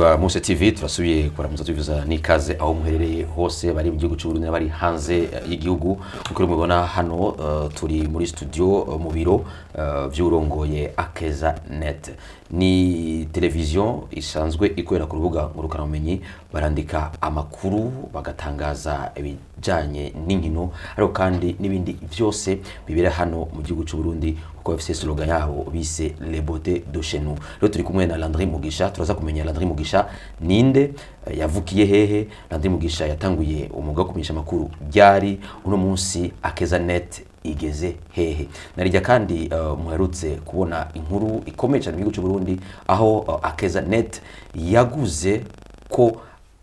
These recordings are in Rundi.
Ba Muse TV, turasubiye kuramutsa, tubivuza n'ikaze aho muherereye hose, bari mu gihugu cy'u Burundi n'abari hanze y'igihugu. Nkuko mubibona hano, turi muri studio, mu biro vy'urongoye Akeza Net. Ni televiziyo isanzwe ikorera ku rubuga ngurukanabumenyi, barandika amakuru, bagatangaza ibijanye n'inkino, ariko kandi n'ibindi vyose bibera hano mu gihugu cy'u Burundi, kuko bafise slogan yabo bise "Les beautés de chez nous". Rero turi kumwe na Landry Mugisha. Turaza kumenya Landry Mugisha ninde, yavukiye hehe, Landry Mugisha yatanguye umwuga wo kumenyesha amakuru ryari, uno munsi Akeza Net igeze hehe. Narijya kandi muherutse kubona inkuru ikomeye cyane mu gihugu cy'u Burundi, aho Akeza Net yaguze ko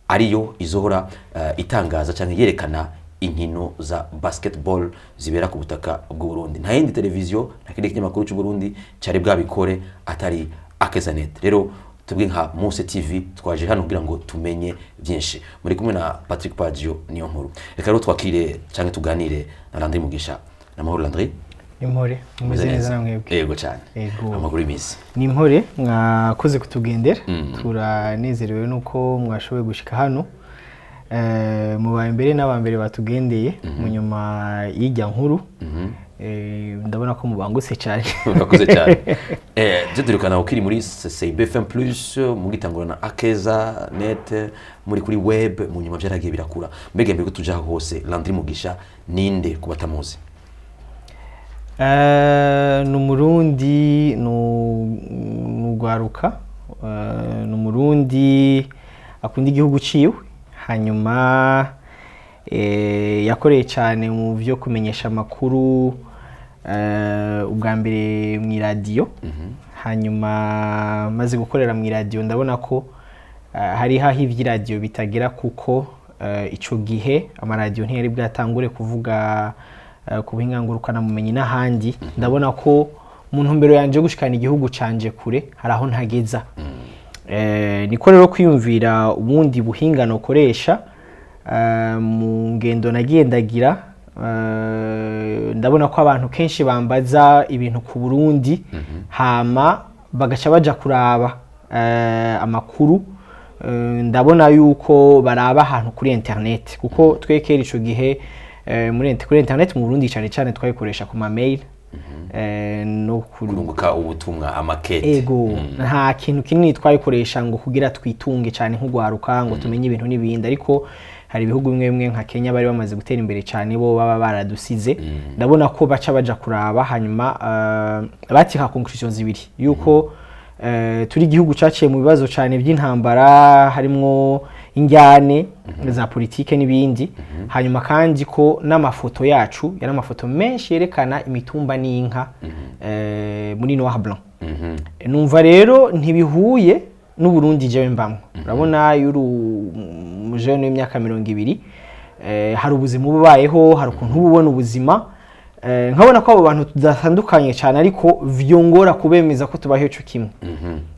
ariyo izohora itangaza cyangwa yerekana inkino za basketball zibera ku butaka bw'u Burundi. Nta yindi televiziyo, nta kindi kinyamakuru cy'u Burundi cyari bwabikore atari Akeza Net. Rero tubwe nka Muse TV twaje hano kugira ngo tumenye byinshi. Muri kumwe na Patrick Paggio niyo nkuru. Reka rero twakire cyangwa tuganire na Landry Mugisha. Namahoro, Landry? Impore, mumeze neza na mwebwe? Yego cyane. Yego. Amakuru y'iminsi? Ni impore, mwakoze kutugendera, turanezerewe nuko mwashoboye gushika hano. Mubaye mbere n'abambere batugendeye mu nyuma y'ijya nkuru. Ndabona ko mubangutse cyane. Urakoze cyane. Je turukana ukiri muri CCB FM Plus, mugitangura na Akeza Net, muri kuri web, mu nyuma byaragiye birakura. Mbega mbere ko tuja hose, Landry Mugisha ninde ku batamuzi? Ni Umurundi, ni ugwaruka. Ni Umurundi akunda igihugu ciwe, hanyuma yakoreye cyane mu byo kumenyesha amakuru, ubwa mbere mu iradiyo. Hanyuma maze gukorera mu iradiyo, ndabona ko hariho aho ivy'iradiyo bitagera, kuko ico gihe amaradiyo ntiyari bwatangure kuvuga ku buhinga ngurukanabumenyi n'ahandi. Ndabona ko mu ntumbero yanje yo gushikana igihugu canje kure, hari aho ntageza. Niko rero kwiyumvira ubundi buhinga nokoresha. Mu ngendo nagiye ndagira, ndabona ko abantu kenshi bambaza ibintu ku Burundi, hama bagaca baja kuraba amakuru. Ndabona yuko baraba ahantu kuri internet, kuko twe kera ico gihe kuri internet mu Burundi cyane cyane twayikoresha ku ma mail no kuri Kurunguka ubutumwa, amakete. Ego, nta kintu kinini twayikoresha ngo kugira twitunge cyane nk'ugwaruka, ngo tumenye ibintu n'ibindi. Ariko hari ibihugu bimwe bimwe nka Kenya bari bamaze gutera imbere cyane, bo baba baradusize. Ndabona ko baca baja kuraba, hanyuma batika conclusion zibiri, yuko turi igihugu caciye mu bibazo cyane by'intambara, harimwo injyane za politike n'ibindi. Hanyuma kandi ko n'amafoto yacu yari amafoto menshi yerekana imitumba n'inka muri noir blanc. Numva rero ntibihuye n'Uburundi jewe mbamwo. Urabona, iyo uri umujene w'imyaka 20, hari ubuzima uba ubayeho, hari ukuntu uba ubona ubuzima. Nkabona ko abo bantu tudatandukanye cyane, ariko vyongora kubemeza ko tubayeho ico kimwe.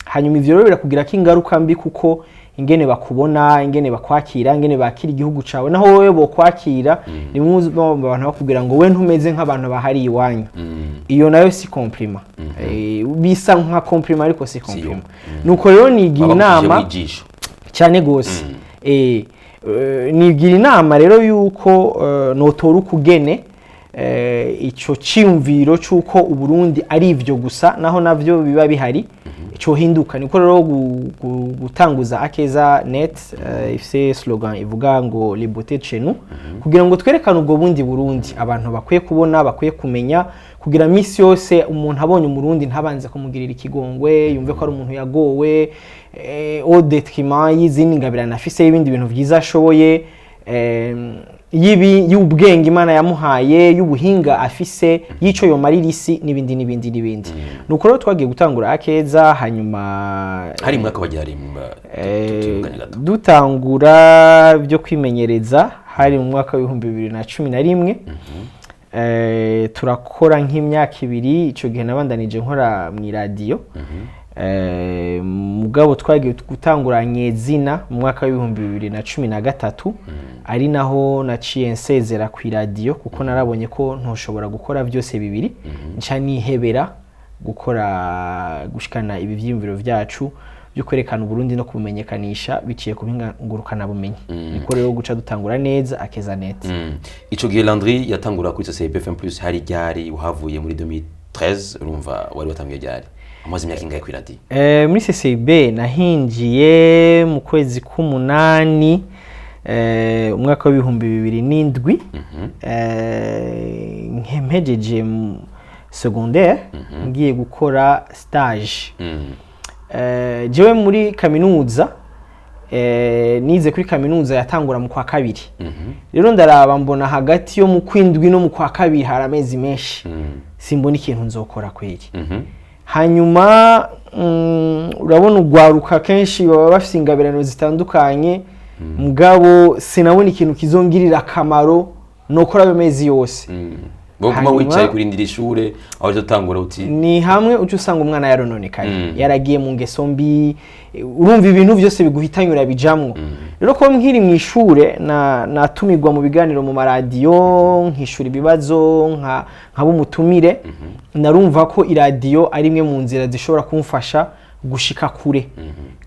Hanyuma ivyo rero birakugira ko ingaruka mbi, kuko ingene bakubona, ingene bakwakira, ingene bakira igihugu cawe, naho wowe bokwakira, ni bimwe mu abantu bakubwira ngo we ntumeze nk'abantu bahari iwanyu. Iyo nayo si compliment. Bisa nka compliment ariko si compliment. Nuko rero nigira inama ijisho cyane gose. Nigira inama rero yuko notora ukugene ico ciyumviro c'uko Uburundi ari ivyo gusa, naho navyo biba bihari, cohinduka. Niko rero gutanguza Akeza Net, ifise slogan ivuga ngo "Les beautés de chez nous", kugira ngo twerekane ubwo bundi Burundi abantu bakwiye kubona, bakwiye kumenya, kugira misi yose umuntu abonye Umurundi ntabanze kumugirira ikigongwe, yumve ko ari umuntu yagowe, au détriment y'izindi ngabirano afise, y'ibindi bintu vyiza ashoboye, y'ubwenge Imana yamuhaye, y'ubuhinga afise, y'ico yomarira isi, n'ibindi n'ibindi n'ibindi. Nuko rero twagiye gutangura Akeza. Hanyuma Hari mwaka wagira ari tubukanye gato? Dutangura byo kwimenyereza hari mu mwaka w'2011. Turakora nk'imyaka 2. Ico gihe nabandanije nkora mu iradiyo. Mugabo twagiye gutanguranye zina mu mwaka w'2013, ari naho naciye nsezera ku iradiyo, kuko narabonye ko ntoshobora gukora byose bibiri. Nca nihebera gukora, gushikana ibi vyiyumviro vyacu byo. byo kwerekana Uburundi no kubumenyekanisha biciye ku buhinga ngurukanabumenyi. Niko rero guca dutangura neza Akeza Net. Ico gihe Landry yatangura kuri CCIB FM Plus hari ryari? Uhavuye muri 2013, urumva wari watanguye ryari? Amaze imyaka ingahe kuri radio? Muri CCIB nahinjiye mu kwezi k'umunani, umwaka w'2007, mpejeje secondaire, ngiye gukora stage. Jewe muri kaminuza, nize kuri kaminuza yatangura mu kwa kabiri. Rero ndaraba mbona hagati yo mu kwindwi no mu kwa kabiri hari amezi menshi, simbona ikintu nzokora kweri. Hanyuma urabona ugwaruka kenshi baba bafise ingabirano zitandukanye, mugabo sinabona ikintu kizongirira akamaro nokora ayo mezi yose. Boguma wicaye kurindira ishure aho utangura uti Ni hamwe uca usanga umwana yarononekaye, yaragiye mu ngeso mbi, urumva ibintu byose biguhitanye urabijamwo. Rero ko nkiri mu ishure na natumirwa mu biganiro mu maradiyo, nkishura ibibazo, nka nkaba umutumire, narumva ko iradiyo ari imwe mu nzira zishobora kumfasha gushika kure,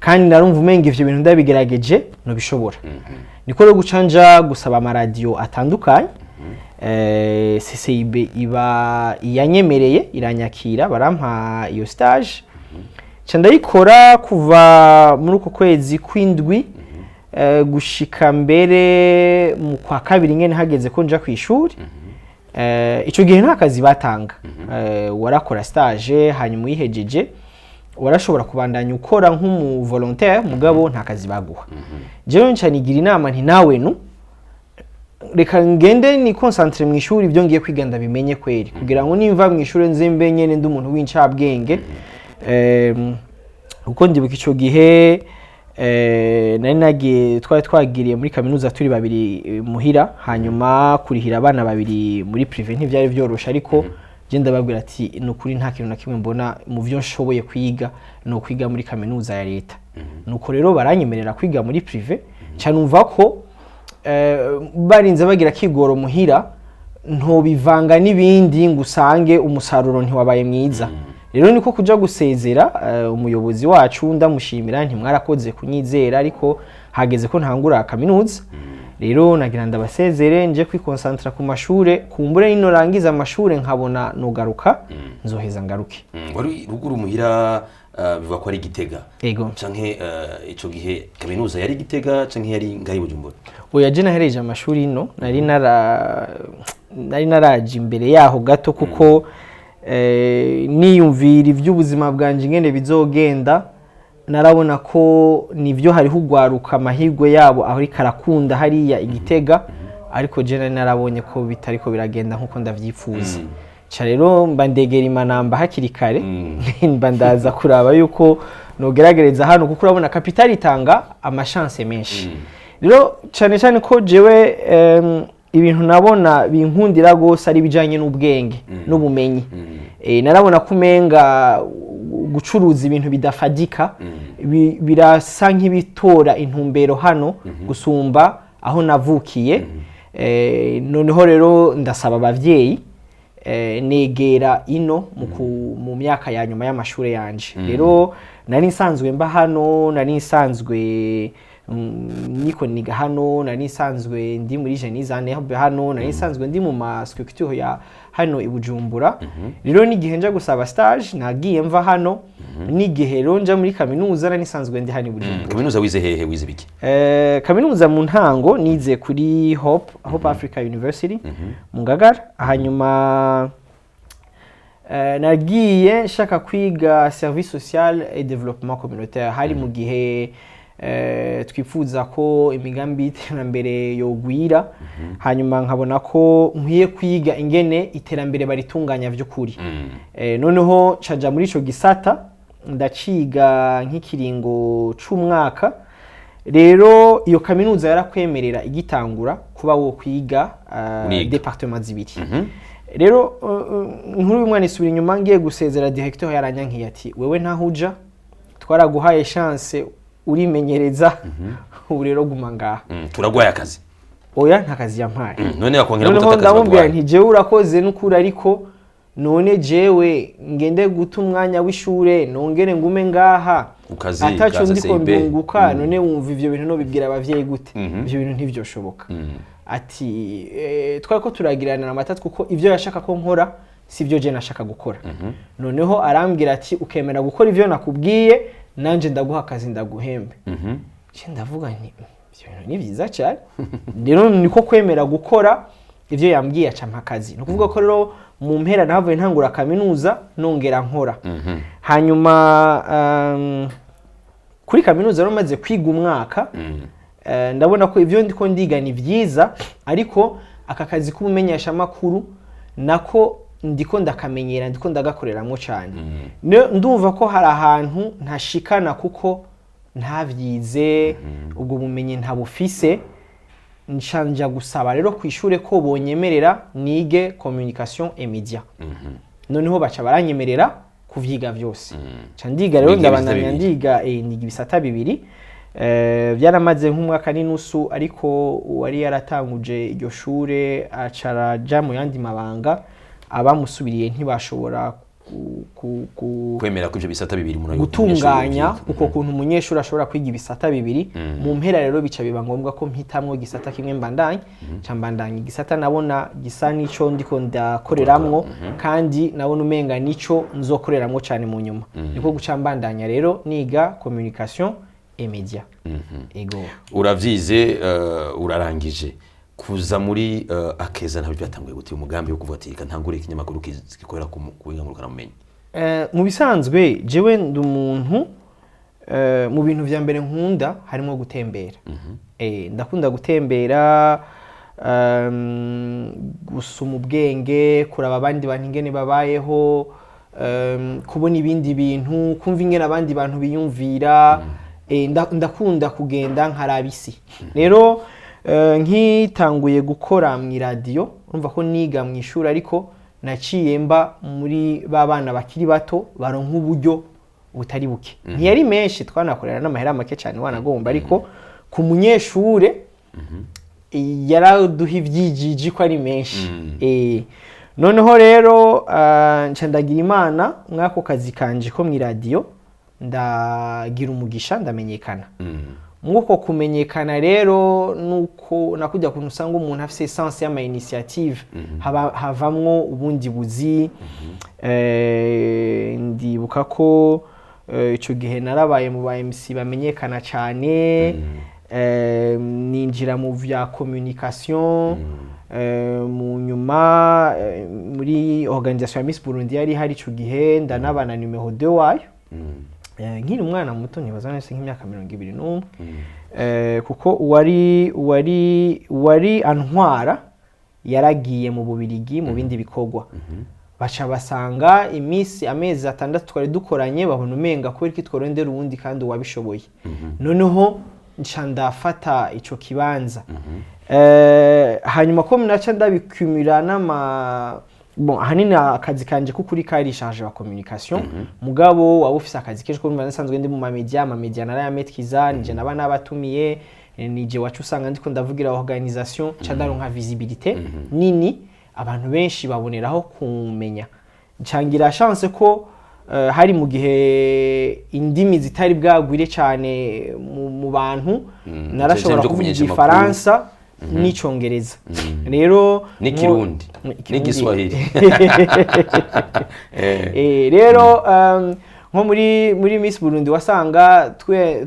kandi narumva umenga ivyo bintu ndabigerageje nobishobora. Niko rero guca nja gusaba amaradiyo atandukanye. CCIB iba iyanyemereye, iranyakira, barampa iyo stage, nca ndayikora kuva muri uko kwezi kw'indwi gushika mbere mu kwa kabiri nyene hageze ko nja kw'ishuri. Ico gihe nta kazi batanga. Warakora stage, hanyuma uyihejeje warashobora kubandanya ukora nk'umu volontaire, mugabo nta kazi baguha. Jewe nca nigira inama nti nawe nu reka ngende ni concentre mu ishuri, ibyo ngiye kwiga ndabimenye kweri, kugira ngo nimva mu ishuri nze mbe nyene ndi umuntu w'incabwenge. Kuko ndibuka ico gihe nari nagiye, twari twagiriye muri kaminuza turi babiri muhira, hanyuma kurihira abana babiri muri privé ntivyari vyoroshe, ariko je ndababwira ati ni ukuri nta kintu na kimwe mbona mu vyo nshoboye kwiga ni ukwiga muri kaminuza ya leta. Nuko rero baranyemerera kwiga muri privé, nca numva ko barinze bagira kigoro muhira ntobivanga n'ibindi ngo usange umusaruro ntiwabaye mwiza. Rero niko kuja gusezera umuyobozi wacu, ndamushimira nti mwarakoze kunyizera, ariko hageze ko ntangura kaminuza, rero nagira ndabasezere nje kwikonsantra ku mashure, kumbure nino rangiza amashure nkabona nogaruka nzoheza ngaruke. Wari ruguru muhira, bivuga ko ari Gitega? Ego. Canke ico gihe kaminuza yari Gitega canke yari ngahi Bujumbura? Oya, je nahereje amashuri ino, nari naraje imbere yaho gato, kuko niyumvira ivy'ubuzima bwanje ingene bizogenda, narabona ko nivyo hariho ugwaruka amahirwe yabo aho ariko arakunda hariya igitega, ariko je nari narabonye ko bitariko biragenda nkuko ndavyifuza. Ca rero mba ndegera imanamba hakiri kare, mba ndaza kuraba yuko nogeragereza hano, kuko urabona capitale itanga ama chance menshi. Rero cyane cyane ko jewe ibintu nabona binkundira gose ari ibijanye n'ubwenge n'ubumenyi. Narabona ko umenga gucuruza ibintu bidafadika birasa nk'ibitora intumbero hano gusumba aho navukiye. Noneho rero ndasaba abavyeyi, negera ino mu myaka ya nyuma y'amashure yanje. Rero nari nsanzwe mba hano, nari nsanzwe niko niga hano, nari nsanzwe ndi muri Jeunes en Herbe hano, nari nsanzwe ndi mu ma structure ya hano i Bujumbura. Rero n'igihe nja gusaba stage nagiye mva hano, n'igihe rero nja muri kaminuza nari nsanzwe ndi hano i Bujumbura. Kaminuza wize hehe? Wize biki? Kaminuza mu ntango nize kuri Hope Africa University mu Ngagara. Hanyuma nagiye nshaka kwiga service social et développement communautaire, hari mu gihe twifuza ko imigambi y'iterambere yogwira, hanyuma nkabona ko nkwiye kwiga ingene iterambere baritunganya vy'ukuri. Noneho caja muri ico gisata, ndaciga nk'ikiringo c'umwaka. Rero iyo kaminuza yarakwemerera igitangura kuba wo kwiga Uriga. département zibiri. Rero inkuru y'umwana isubira inyuma, ngiye gusezera directeur yaranyankiye ati wewe ntaho uja, twaraguhaye chance urimenyereza, ubu rero guma ngaha. Turagwaye akazi. Oya, nta kazi yampaye. None yakongera Noneho gutata akazi ndamubwira baguhaye? nti jewe urakoze n'ukuri, ariko None jewe ngende guta umwanya w'ishure, nongere ngume ngaha Ku kazi ataco ka ndiko CCIB. ndunguka? None wumva ivyo bintu nobibwira abavyeyi gute? Ivyo bintu ntivyoshoboka. Ati twari ko turagiranira amatatu, kuko ivyo yashaka ko nkora si byo je nashaka gukora. Noneho arambwira ati: "Ukemera gukora ivyo nakubwiye, nanje ndaguha akazi, ndaguhembe." Je ndavuga nti: "Ivyo bintu ni vyiza cyane." Rero niko kwemera gukora ivyo yambwiye, aca ampa akazi. Ni ukuvuga ko rero mu mpera nahavuye ntangura kaminuza, nongera nkora. Hanyuma kuri kaminuza rero maze kwiga umwaka, ndabona ko ibyo ndiko ndiga ni byiza, ariko aka kazi k'ubumenyeshamakuru nako ndiko ndakamenyera, ndiko ndagakoreramwo cyane. Ndumva ko hari ahantu ntashikana kuko ntavyize, ubwo bumenyi ntabufise. Nca nja gusaba rero ku ishure ko bonyemerera nige communication et media. Noneho baca baranyemerera kuvyiga vyose, nca ndiga rero. Wiga ibisata Ndabandanya bibiri. ndiga, niga ibisata bibiri. Byaramaze nk'umwaka n'inusu, ariko uwari yaratanguje iryo shure aca araja mu yandi mabanga, abamusubiriye ntibashobora Kwemera ko ivyo bisata bibiri umuntu gutunganya umunyeshuri uko kuntu umunyeshuri ashobora kwiga ibisata bibiri. Mu mpera rero bica biba ngombwa ko mpitamwo igisata kimwe mbandanya. Nca mbandanya igisata nabona gisa n'ico ndiko ndakoreramwo, kandi nabona umenga nico nzokoreramwo cyane mu nyuma. Niko guca mbandanya rero niga communication et media, ego. Uravyize, urarangije. Kuza muri Akeza ntabyo byatanguye gute, umugambi wo kuvuga ati: "Reka ntangure ikinyamakuru gikorera ku buhinga ngurukanabumenyi"? Mu bisanzwe jewe ndi umuntu, mu bintu vya mbere nkunda harimo gutembera. Ndakunda gutembera, gusoma ubwenge, kuraba abandi bantu ingene babayeho, kubona ibindi bintu, kumva ingene abandi bantu biyumvira. Ndakunda kugenda nkaraba isi. Rero nkitanguye gukora mu iradiyo, urumva ko niga mu ishuri, ariko naciye mba muri ba bana bakiri bato baronka uburyo butari buke. Ntiyari menshi, twanakorera n'amahera make cyane wanagomba, ariko ku munyeshure yaraduha ibyijiji ko ari menshi. Noneho rero nca ndagira Imana mw'ako kazi kanje ko mu iradiyo, ndagira umugisha ndamenyekana. Mw'uko kumenyekana rero, nuko nakujya kuntu usanga umuntu afise essence y'ama initiative, havamwo ubundi buzi. Ndibuka ko ico gihe narabaye mu ba MC bamenyekana cyane, ninjira mu vya communication. Mu nyuma muri organisation ya Miss Burundi yari hari ico gihe, ndanaba na numéro 2 wayo. Nkiri umwana muto, ntibaza nese nk'imyaka 21, kuko uwari antwara yaragiye mu Bubirigi mu bindi bikorwa, baca basanga iminsi amezi 6 twari dukoranye, babona umenga kubera ko tworondera uwundi kandi uwabishoboye. Noneho nca ndafata ico kibanza. Hanyuma ko naca ndabikumira n'ama, bon, ahanini akazi kanje k'ukuri kari chargé wa communication, mugabo waba ufise akazi kenshi, kuko nasanzwe ndi mu ma media, ama media narayametriza, nije naba nabatumiye, nije wacu usanga ndiko ndavugira organisation, nca ndaronka visibilité nini, abantu benshi baboneraho kumenya. Ncangira chance ko hari mu gihe indimi zitari bwagwire cyane mu bantu, narashobora Ivyo kuvuga kumenyesha amakuru. Igifaransa n'icongereza rero N'ikirundi. Ikirundi. N'igiswahili. Rero nko muri Miss Burundi wasanga twe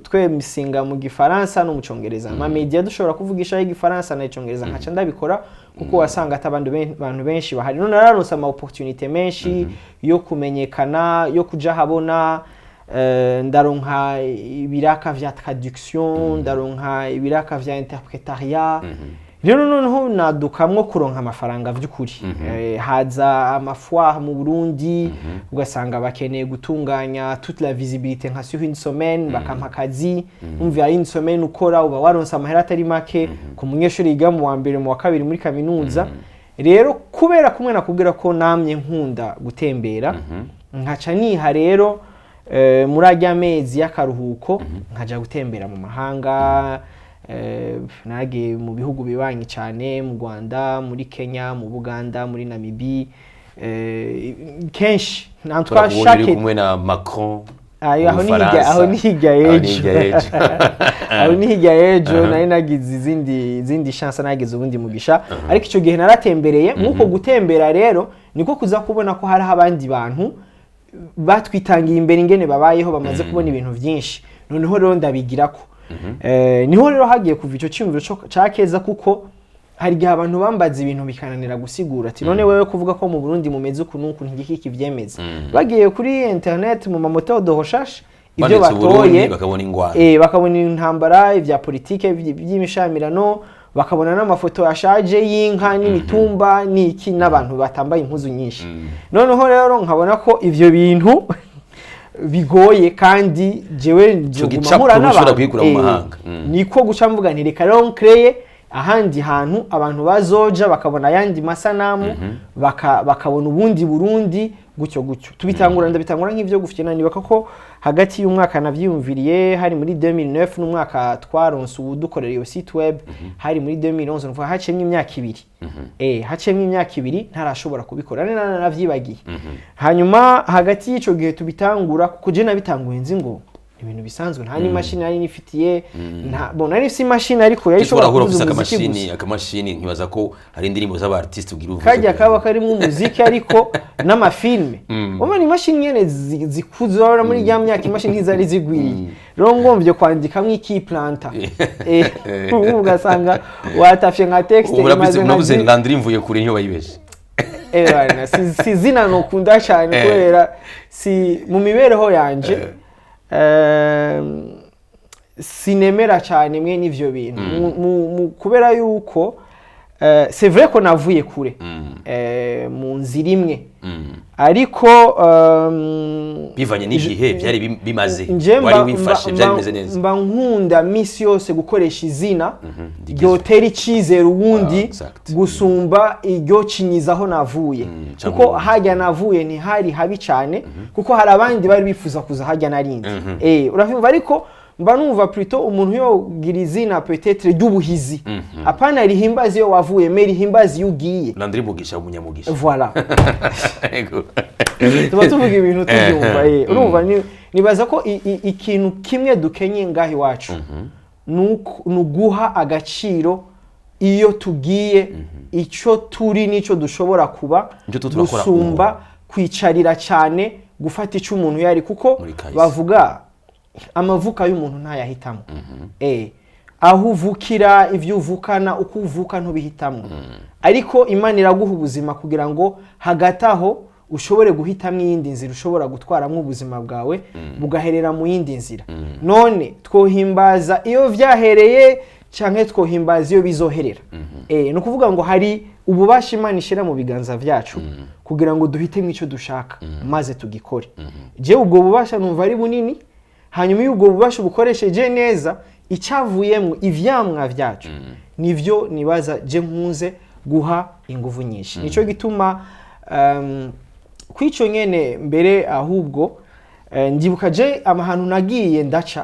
twemisinga mu gifaransa no mu congereza, ama media dushobora kuvugisha igifaransa na icongereza, nkaca ndabikora kuko wasanga ata abantu bantu benshi bahari. None nararonse ama opportunité menshi yo kumenyekana, yo kuja habona. Ndaronka ibiraka vya traduction, ndaronka ibiraka vya interprétariat. Rero noneho nadukamwo kuronka amafaranga vy'ukuri. Haza ama foire mu Burundi, ugasanga bakeneye gutunganya toute la visibilité nka sur une semaine, bakampa akazi. Umva, une semaine ukora uba waronse amahera atari make ku munyeshuri yiga mu wa mbere, mu wa kabiri muri kaminuza. Rero kubera kumwe nakubwira ko namye nkunda gutembera, nkaca niha rero muri arya mezi y'akaruhuko nkaja gutembera mu mahanga. Nagiye mu bihugu bibanyi cyane, mu Rwanda, muri Kenya, mu Buganda, muri Namibi. Kenshi en tout cas Turakubonye uri chaque kumwe na Macron Ayo, mu aho ni hirya, Bufaransa. aho ni hirya Aho ni y'ejo. hirya y'ejo. Aho ni hirya y'ejo, nari nagize izindi chance, nagize ubundi mugisha, ariko icyo gihe naratembereye. Nk'uko gutembera rero niko kuza kubona ko hariho abandi bantu batwitangiye imbere, ingene babayeho, bamaze kubona ibintu byinshi. Noneho rero ndabigirako. Niho rero hagiye kuva icyo cyumviro ca Keza, kuko hari igihe abantu bambaza ibintu bikananira gusigura, ati: "None wewe kuvuga ko mu Burundi mumeze uku n'uku, ntigiki kivyemeza?" Bagiye kuri internet, mu ma moteur de recherche, ibyo Banditse Uburundi, batoye bakabona ingwano. Bakabona intambara, ibya politike by'imishamirano, bakabona n'amafoto ashaje y'inka n'imitumba n'iki n'abantu batambaye impuzu nyinshi. Noneho rero nkabona ko ivyo bintu bigoye, kandi jewe nzoguma gicapo mpura ntushobora n'abantu. kugikura mu mahanga. Niko guca mvuga nti: "Reka rero nkreye ahandi hantu abantu bazoja bakabona ayandi masanamu, bakabona ubundi Burundi." Gutyo gutyo tubitangura, ndabitangura nk'ivyo gufyina. Nibuka ko hagati y'umwaka navyiyumviriye hari muri 2009 n'umwaka twaronse uwudukorera iyo site web hari muri 2011. Nukuvuga haciyemwo imyaka 2. Haciyemwo imyaka 2 ntarashobora kubikora, nari naravyibagiye. Hanyuma hagati y'ico gihe tubitangura, kuko je nabitanguye nzi ngo ibintu bisanzwe, nta n'imashini nari nifitiye, nta bon, nari nifise imashini ariko yari Ushobora ishobora guhura kuvuza ufise umuziki akamashini gusa. Akamashini, nkibaza ko hari indirimbo z'aba artiste ugira uvuze. Kajya kaba karimo umuziki ariko n'amafilme. Umva, ni imashini nyene zikuze. Urabona muri rya myaka imashini ntizari zigwiriye, rero ngomvye kwandikamwo ikiplanta, ubu ugasanga watafye nka texte Ubu uravuze imaze nka uravuze Landry mvuye kure, niyo bayibeshe. Bana, si zina nokunda cyane, kubera si mu mibereho yanje. Sinemera cyane mwe n'ivyo bintu. Kubera yuko c'est vrai ko navuye kure, mu nzira imwe, ariko Bivanye n'igihe byari bimaze nje wari wifashe, byari bimeze neza. Mba nkunda misi yose gukoresha izina rigezweho. ryotera icyizere uwundi Ah, exact. gusumba iryo cinyiza aho navuye, Canke kuko uwundi. hajya navuye ntihari habi cyane, kuko hari abandi bari bifuza kuza hajya narindi. Uravyumva, ariko mba numva plutôt umuntu yogira izina peut-être ry'ubuhizi, apana rihimbaza iyo wavuye, mais rihimbaza iyo ugiye. Landry Mugisha, umunyamugisha. Voilà. Yego. Tuba tuvuga ibintu tubyumva. Urumva, nibaza ko ikintu kimwe dukenye ngaho iwacu ni uguha agaciro iyo tugiye, icyo turi n'icyo dushobora kuba, Nicyo tuba turakora. gusumba kwicarira cyane gufata icyo umuntu yari, kuko Muri kahise. bavuga amavuka y'umuntu ntayahitamo. Aho uvukira, ibyo uvukana, uko uvuka, ntubihitamo, ariko Imana iraguha ubuzima kugira ngo hagati aho ushobore guhitamo iyindi nzira ushobora gutwaramo ubuzima bwawe, bugaherera mu yindi nzira. None twohimbaza iyo vyahereye canke twohimbaza iyo bizoherera? Ni ukuvuga ngo hari ububasha Imana ishyira mu biganza vyacu kugira ngo duhitemo icyo dushaka maze tugikore. Jewe ubwo bubasha numva ari bunini. Hanyuma iyo ubwo bubasha ubukoresheje neza, icyavuyemo, ivyamwa vyacu, nivyo nibaza je nkunze guha inguvu nyinshi. Nico gituma kwico nyene mbere ahubwo, ndibuka je amahantu nagiye ndaca,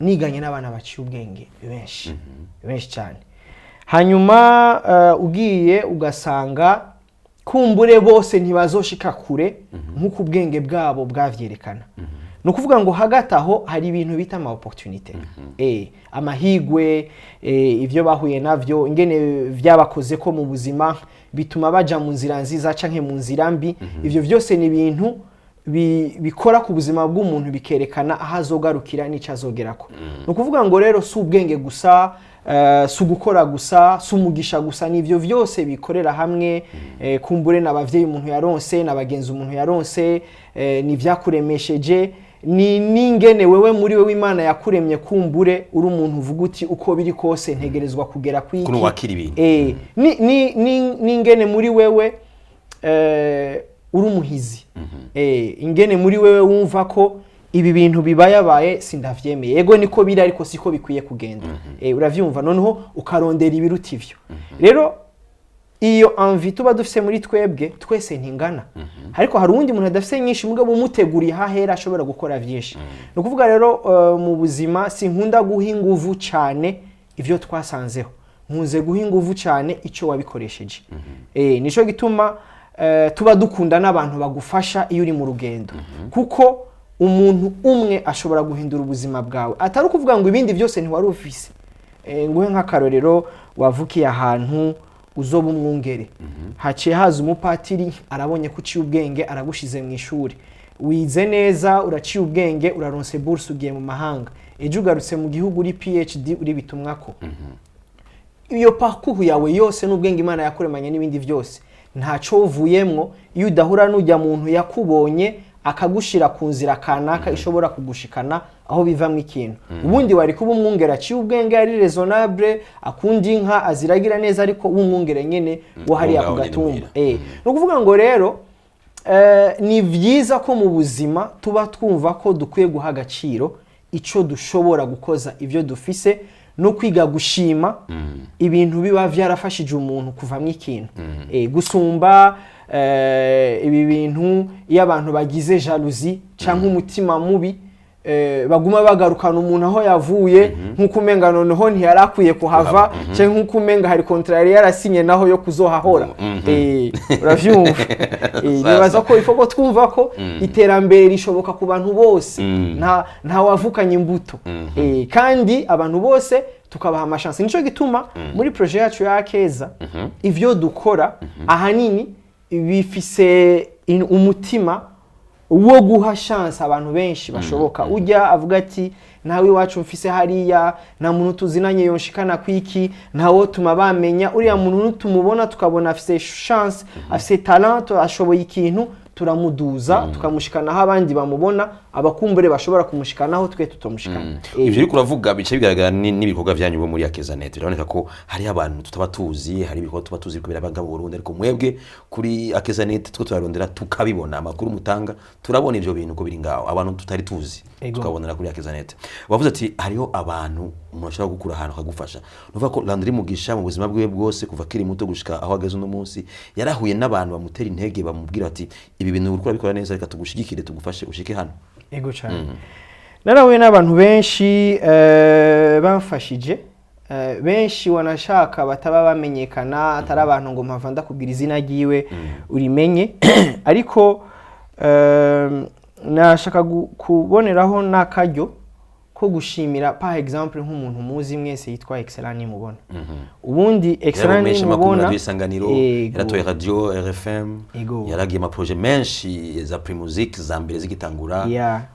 niganye n'abana baciye ubwenge benshi benshi cyane. Hanyuma ugiye ugasanga kumbure bose ntibazoshika kure nk'uko ubwenge bwabo bwavyerekana. Ni ukuvuga ngo hagati aho hari ibintu bita ama opportunité, amahigwe, ibyo bahuye navyo, ingene vyabakoze ko mu buzima bituma baja mu nzira nziza canke mu nzira mbi. Ivyo vyose ni ibintu bikora ku buzima bw'umuntu, bikerekana aho azogarukira n'icyo azogerako. Ni ukuvuga ngo rero si ubwenge gusa, si ugukora gusa, si umugisha gusa, ni ibyo byose bikorera hamwe. Kumbure n'abavyeyi umuntu yaronse, n'abagenzi umuntu yaronse, ni ibyakuremesheje, ni n'ingene wewe muri wewe Imana yakuremye. Kumbure uri umuntu uvuga uti: "Uko biri kose ntegerezwa kugera kwiki." Ukuntu wakira ibintu. Ni ingene muri wewe uri umuhizi, ingene muri wewe wumva ko ibi bintu bibayabaye sindavyemeye, yego niko biri ariko siko bikwiye kugenda. Uravyumva, noneho ukarondera ibiruta ivyo. Rero iyo envie tuba dufise muri twebwe twese ntingana, ariko hari uwundi muntu adafise nyinshi, mugabo umuteguriye hahera ashobora gukora vyinshi. Ni ukuvuga rero mu buzima sinkunda guha inguvu cyane ivyo twasanzeho, nkunze guha inguvu cyane icyo wabikoresheje. Nico gituma tuba dukunda n'abantu bagufasha iyo uri mu rugendo, kuko umuntu umwe ashobora guhindura ubuzima bwawe, atari ukuvuga ngo ibindi byose ntiwari ufise. Nguhe nk'akarorero: wavukiye ahantu uzoba umwungere, haciye haza umupatiri, arabonye ko uciye ubwenge, aragushize mu ishuri, wize neza, uraciye ubwenge, uraronse bourse, ugiye mu mahanga, ejo ugarutse mu gihugu uri PhD, uri bitumwako. Iyo parcours yawe yose n'ubwenge Imana yakuremanye n'ibindi byose, ntaco uvuyemwo iyo udahura n'ujya muntu yakubonye, akagushira ku nzira kanaka ishobora kugushikana aho bivamwo ikintu. Ubundi wari kuba umwungere aciye ubwenge, ari raisonnable, akunda inka, aziragira neza, ariko w'umwungere nyene wo hariya ku ngaho nyene gatumba. muhira. Ni ukuvuga ngo rero ni byiza ko mu buzima tuba twumva ko dukwiye guha agaciro icyo dushobora gukoza, ibyo dufise, no kwiga gushima ibintu biba byarafashije umuntu kuvamo ikintu, gusumba ibi bintu iyo abantu bagize jalousie cyangwa umutima mubi, baguma bagarukana umuntu aho yavuye, nk'uko umenga noneho ntiyari akwiye kuhava, cyangwa nk'uko umenga hari contrat yari yarasinye naho yo kuzohahora. Uravyumva? Nibaza ko ifo ko twumva ko iterambere rishoboka ku bantu bose, nta wavukanye imbuto, kandi abantu bose tukabaha ama chance. Nico gituma muri projet yacu ya Keza, ivyo dukora ahanini bifise umutima wo guha chance abantu benshi bashoboka. Ujya avuga ati: "Ntawe iwacu mfise hariya, nta muntu tuzinanye yonshikana kwiki, ntawo tuma bamenya." Uriya muntu nitumubona, tukabona afise chance, afise talent, ashoboye ikintu, turamuduza, tukamushikanaho abandi bamubona, abakumbure bashobora kumushikanaho twe tutamushikana. Ivyo uriko uravuga bice bigaragara n'ibikorwa vyanyu bo muri Akezanet. Biraboneka ko hariho abantu tutaba tuzi, hari ibikorwa tuba tuzi biriko biraba mu Burundi, ariko mwebwe kuri Akezanet two turarondera tukabibona. Amakuru mutanga, turabona ivyo bintu ko biri ngaho, abantu tutari tuzi tukabonera kuri Akezanet. Wavuze ati hariho abantu umuntu ashobora gukura ahantu akagufasha. Nuvuga ko Landry Mugisha mu buzima bwiwe bwose, kuva akiri muto gushika aho ageze uno munsi, yarahuye n'abantu bamutera intege, bamubwira ati: "Ibi bintu uriko urabikora neza, reka tugushigikire, tugufashe ushike hano." Ego cyane, narahuye n'abantu benshi bamfashije, benshi wanashaka bataba bamenyekana, atari abantu ngo mpava ndakubwira izina ryiwe urimenye, ariko nashaka kuboneraho n'akaryo ko gushimira, par exemple, nk'umuntu muzi mwese yitwa Excellent Nimubona. Ubundi Excellent Yarabumesha amakuru Nimubona Radio Isanganiro. Yaratoye radio RFM. Yaragiye ama projet menshi za Primusic za mbere zigitangura.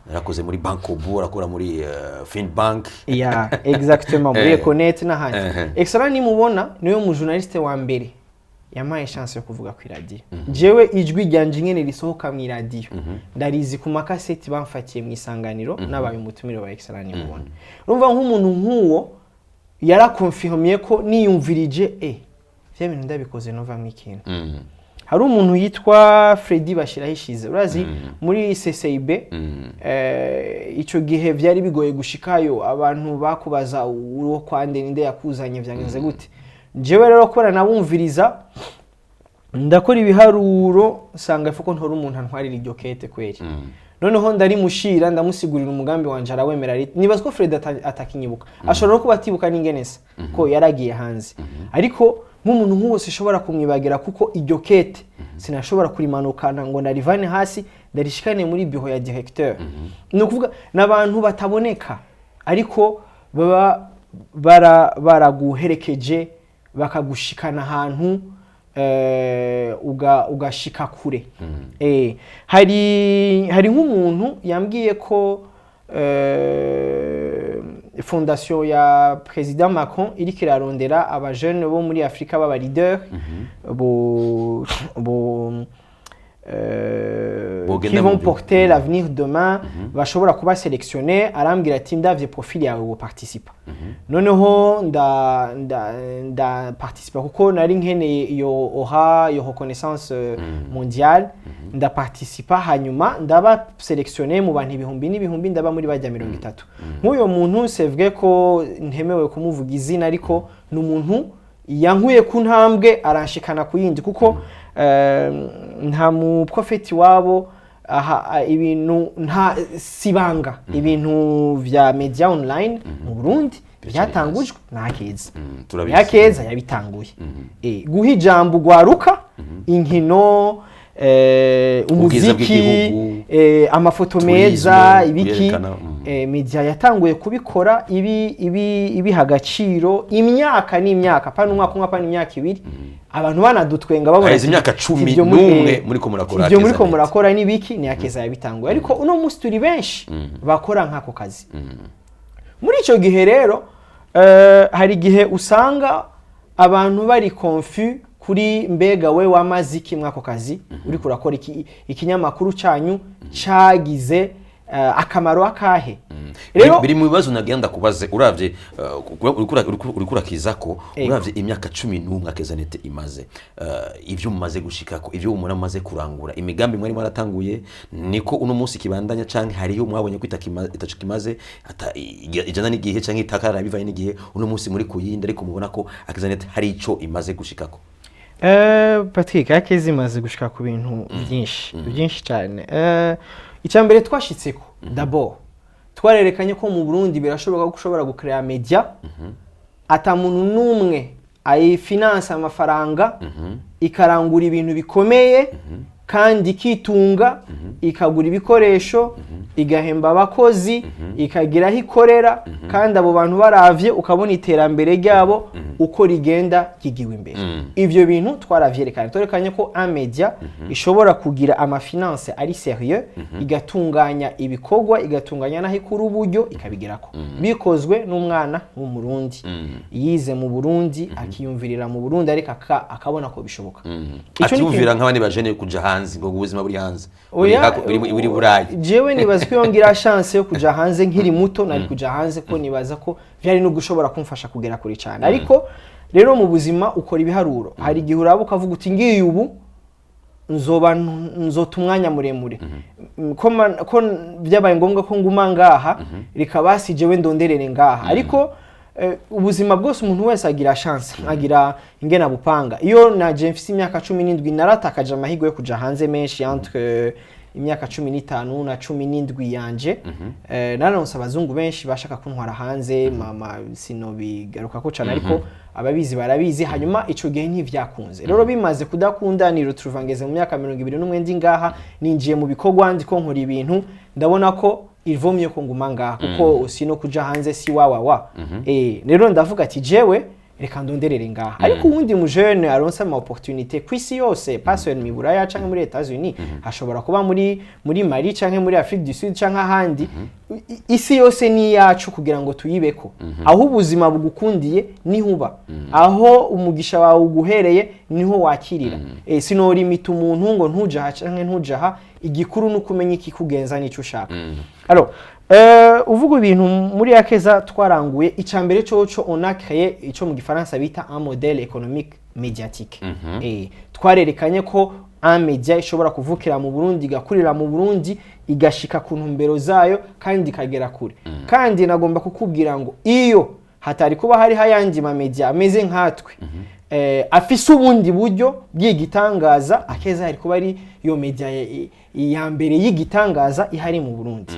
Yarakoze muri Bancobu, arakora muri Finbank. Yeah, exactement, muri Econet n'ahandi. Excellent Nimubona niwe mu journaliste wa mbere yampaye chance yo kuvuga ku iradiyo. Jewe ijwi ryanje nyene risohoka mu iradiyo ndarizi ku makaseti bamfatiye mu Isanganiro, nabaye umutumire wa Excellent Nimubona. Urumva, nk'umuntu nk'uwo yarakonfirmiye ko niyumvirije vya bintu ndabikoze novamwo ikintu. Hari umuntu yitwa Freddy Bashirahishize, urazi, muri CCIB. Ico gihe vyari bigoye gushikayo, abantu bakubaza uwo kwande, ninde yakuzanye, vyagenze gute. Jewe rero kubera nabumviriza, ndakora ibiharuro, nsanga ifuko ntora umuntu antwarira iryo kete kweri. Noneho ndarimushira, ndamusigurira umugambi wanje, arawemera. Nibaza ko Fred atakinyibuka, ashobora no kuba atibuka n'ingene se ko yaragiye hanze, ariko nk'umuntu nk'uwo sinshobora kumwibagira, kuko iryo kete sinashobora kurimanukana ngo ndarivane hasi ndarishikane muri bureau ya directeur. Ni ukuvuga n'abantu bataboneka, ariko baba baraguherekeje, bakagushikana ahantu, ugashika kure. Hari nk'umuntu yambwiye ko fondation ya président Macron iriko irarondera abajene bo muri Afrika baba leader bo Bogenda qui vont mu byo. porter l'avenir demain, bashobora kuba sélectionné. Arambwira ati: "Ndavye profil yawe, wo participa." Noneho nda participa kuko nari nkeneye iyo aura, iyo reconnaissance mondiale. Ndaparticipa, hanyuma ndaba sélectionné mu bantu ibihumbi n'ibihumbi, ndaba muri bajya 30. Nk'uyo muntu, c'est vrai ko ntemewe kumuvuga izina, ariko ni umuntu yankuye ku ntambwe aranshikana ku yindi, kuko nta muprofeti wabo aha ibintu nta sibanga, ibintu vya media online mu Burundi Byatangujwe n'Akeza. Turabizi. Akeza yabitanguye. Guha ijambo ugwaruka, inkino, Ubwiza umuziki, bw'igihugu, amafoto tourisme, meza, ibiki. kuyerekana, Media yatanguye kubikora ibi ibi ibiha agaciro imyaka n'imyaka, pana umwaka umwe, pana imyaka 2, abantu banadutwenga babona Haheze ati, imyaka 11 "Ivyo muriko murakora ivyo Akeza muriko Net." murakora n'ibiki?" Ni Akeza yabitanguye, ariko uno munsi turi benshi bakora nk'ako kazi. Muri icyo gihe rero, hari igihe usanga abantu bari confus kuri mbega we wamaze iki mwako kazi, uriko urakora iki, ikinyamakuru cyanyu cagize akamaro akahe? Rero biri mu bibazo nagenda kubaze. Uravye uriko urakiza ko uravye imyaka 11 Akeza Net imaze, ivyo mumaze gushikako, ivyo umuntu amaze kurangura, imigambi mwari mwaratanguye, niko uno munsi kibandanya, canke hariyo mwabonye ko itaco kimaze, ijana n'igihe canke itakara bivanye n'igihe, uno munsi muri kuyindi, ariko mubona ko Akeza Net hari ico imaze gushikako? Patrick, Akeza imaze gushika ku bintu byinshi byinshi cyane. Icya mbere twashitseko, d'abord twarerekanye ko mu Burundi birashoboka ko ushobora gucrea media ata muntu n'umwe ayifinansa amafaranga, ikarangura ibintu bikomeye kandi ikitunga, ikagura ibikoresho, igahemba abakozi, ikagira aho ikorera, kandi abo bantu baravye ukabona iterambere ryabo uko rigenda ryigiwe imbere. Ivyo bintu twaravyerekanye, twerekanye ko un media ishobora kugira amafinance ari sérieux, igatunganya ibikorwa, igatunganya n'aho ikura uburyo, ikabigirako, bikozwe n'umwana w'Umurundi yize mu Burundi, akiyumvirira mu Burundi, ariko akabona ko bishoboka. Ico ni Atiyumvira nk'abandi bajene kuja hanze, ngo ubuzima buri hanze, buri Oya, buri Burayi. Jewe nibaza ko iyo ngira chance yo kuja hanze nkiri muto nari kuja hanze, ko nibaza ko vyari no gushobora kumfasha kugera kure cyane. Ariko rero mu buzima ukora ibiharuro, hari igihe uraba ukavuga uti ngiye ubu nzoba nzota umwanya muremure. Ko byabaye ngombwa ko nguma ngaha, reka basi jewe ndonderere ngaha. Ariko ubuzima bwose umuntu wese agira chance, agira ingene abupanga. Iyo naje mfise imyaka 17, naratakaje amahirwe yo kuja hanze menshi. Entre imyaka 15 na 17 yanje, naronse abazungu benshi bashaka kuntwara hanze. Mama sinobigarukako cane, ariko ababizi barabizi. Hanyuma ico gihe ntivyakunze. Rero bimaze kudakunda, ni retrouva ngeze mu myaka 21 ndi ngaha, ninjiye mu bikorwa, ndiko nkora ibintu, ndabona ko il vaut mieux ko nguma ngaha, kuko sino kuja hanze si wawawa. Rero ndavuga ati jewe reka ndonderere ngaha. Ariko uwundi mu jeune aronse ama opportunité kw'isi yose, pas seulement mu Buraya canke muri Etats-Unis, hashobora kuba muri Mali canke muri Afrique du Sud canke ahandi. Isi yose ni iyacu kugira ngo tuyibeko. Aho ubuzima bugukundiye niho uba, aho umugisha wawe uguhereye niho wakirira. Sinorimita umuntu ngo ntuja aha canke ntuja aha. Igikuru ni ukumenya ikikugenza n'ico ushaka. Alors, uvuga ibintu muri Akeza twaranguye, icya mbere coco, on a créé ico mu gifaransa bita un modèle économique médiatique. Twarerekanye ko un media ishobora kuvukira mu Burundi, igakurira mu Burundi, igashika ku ntumbero zayo kandi ikagera kure. Kandi nagomba kukubwira ngo iyo hatari kuba hariho ayandi ma media ameze nkatwe, afise ubundi buryo bw'igitangaza, Akeza hari kuba ari iyo media ya mbere y'igitangaza ihari mu Burundi.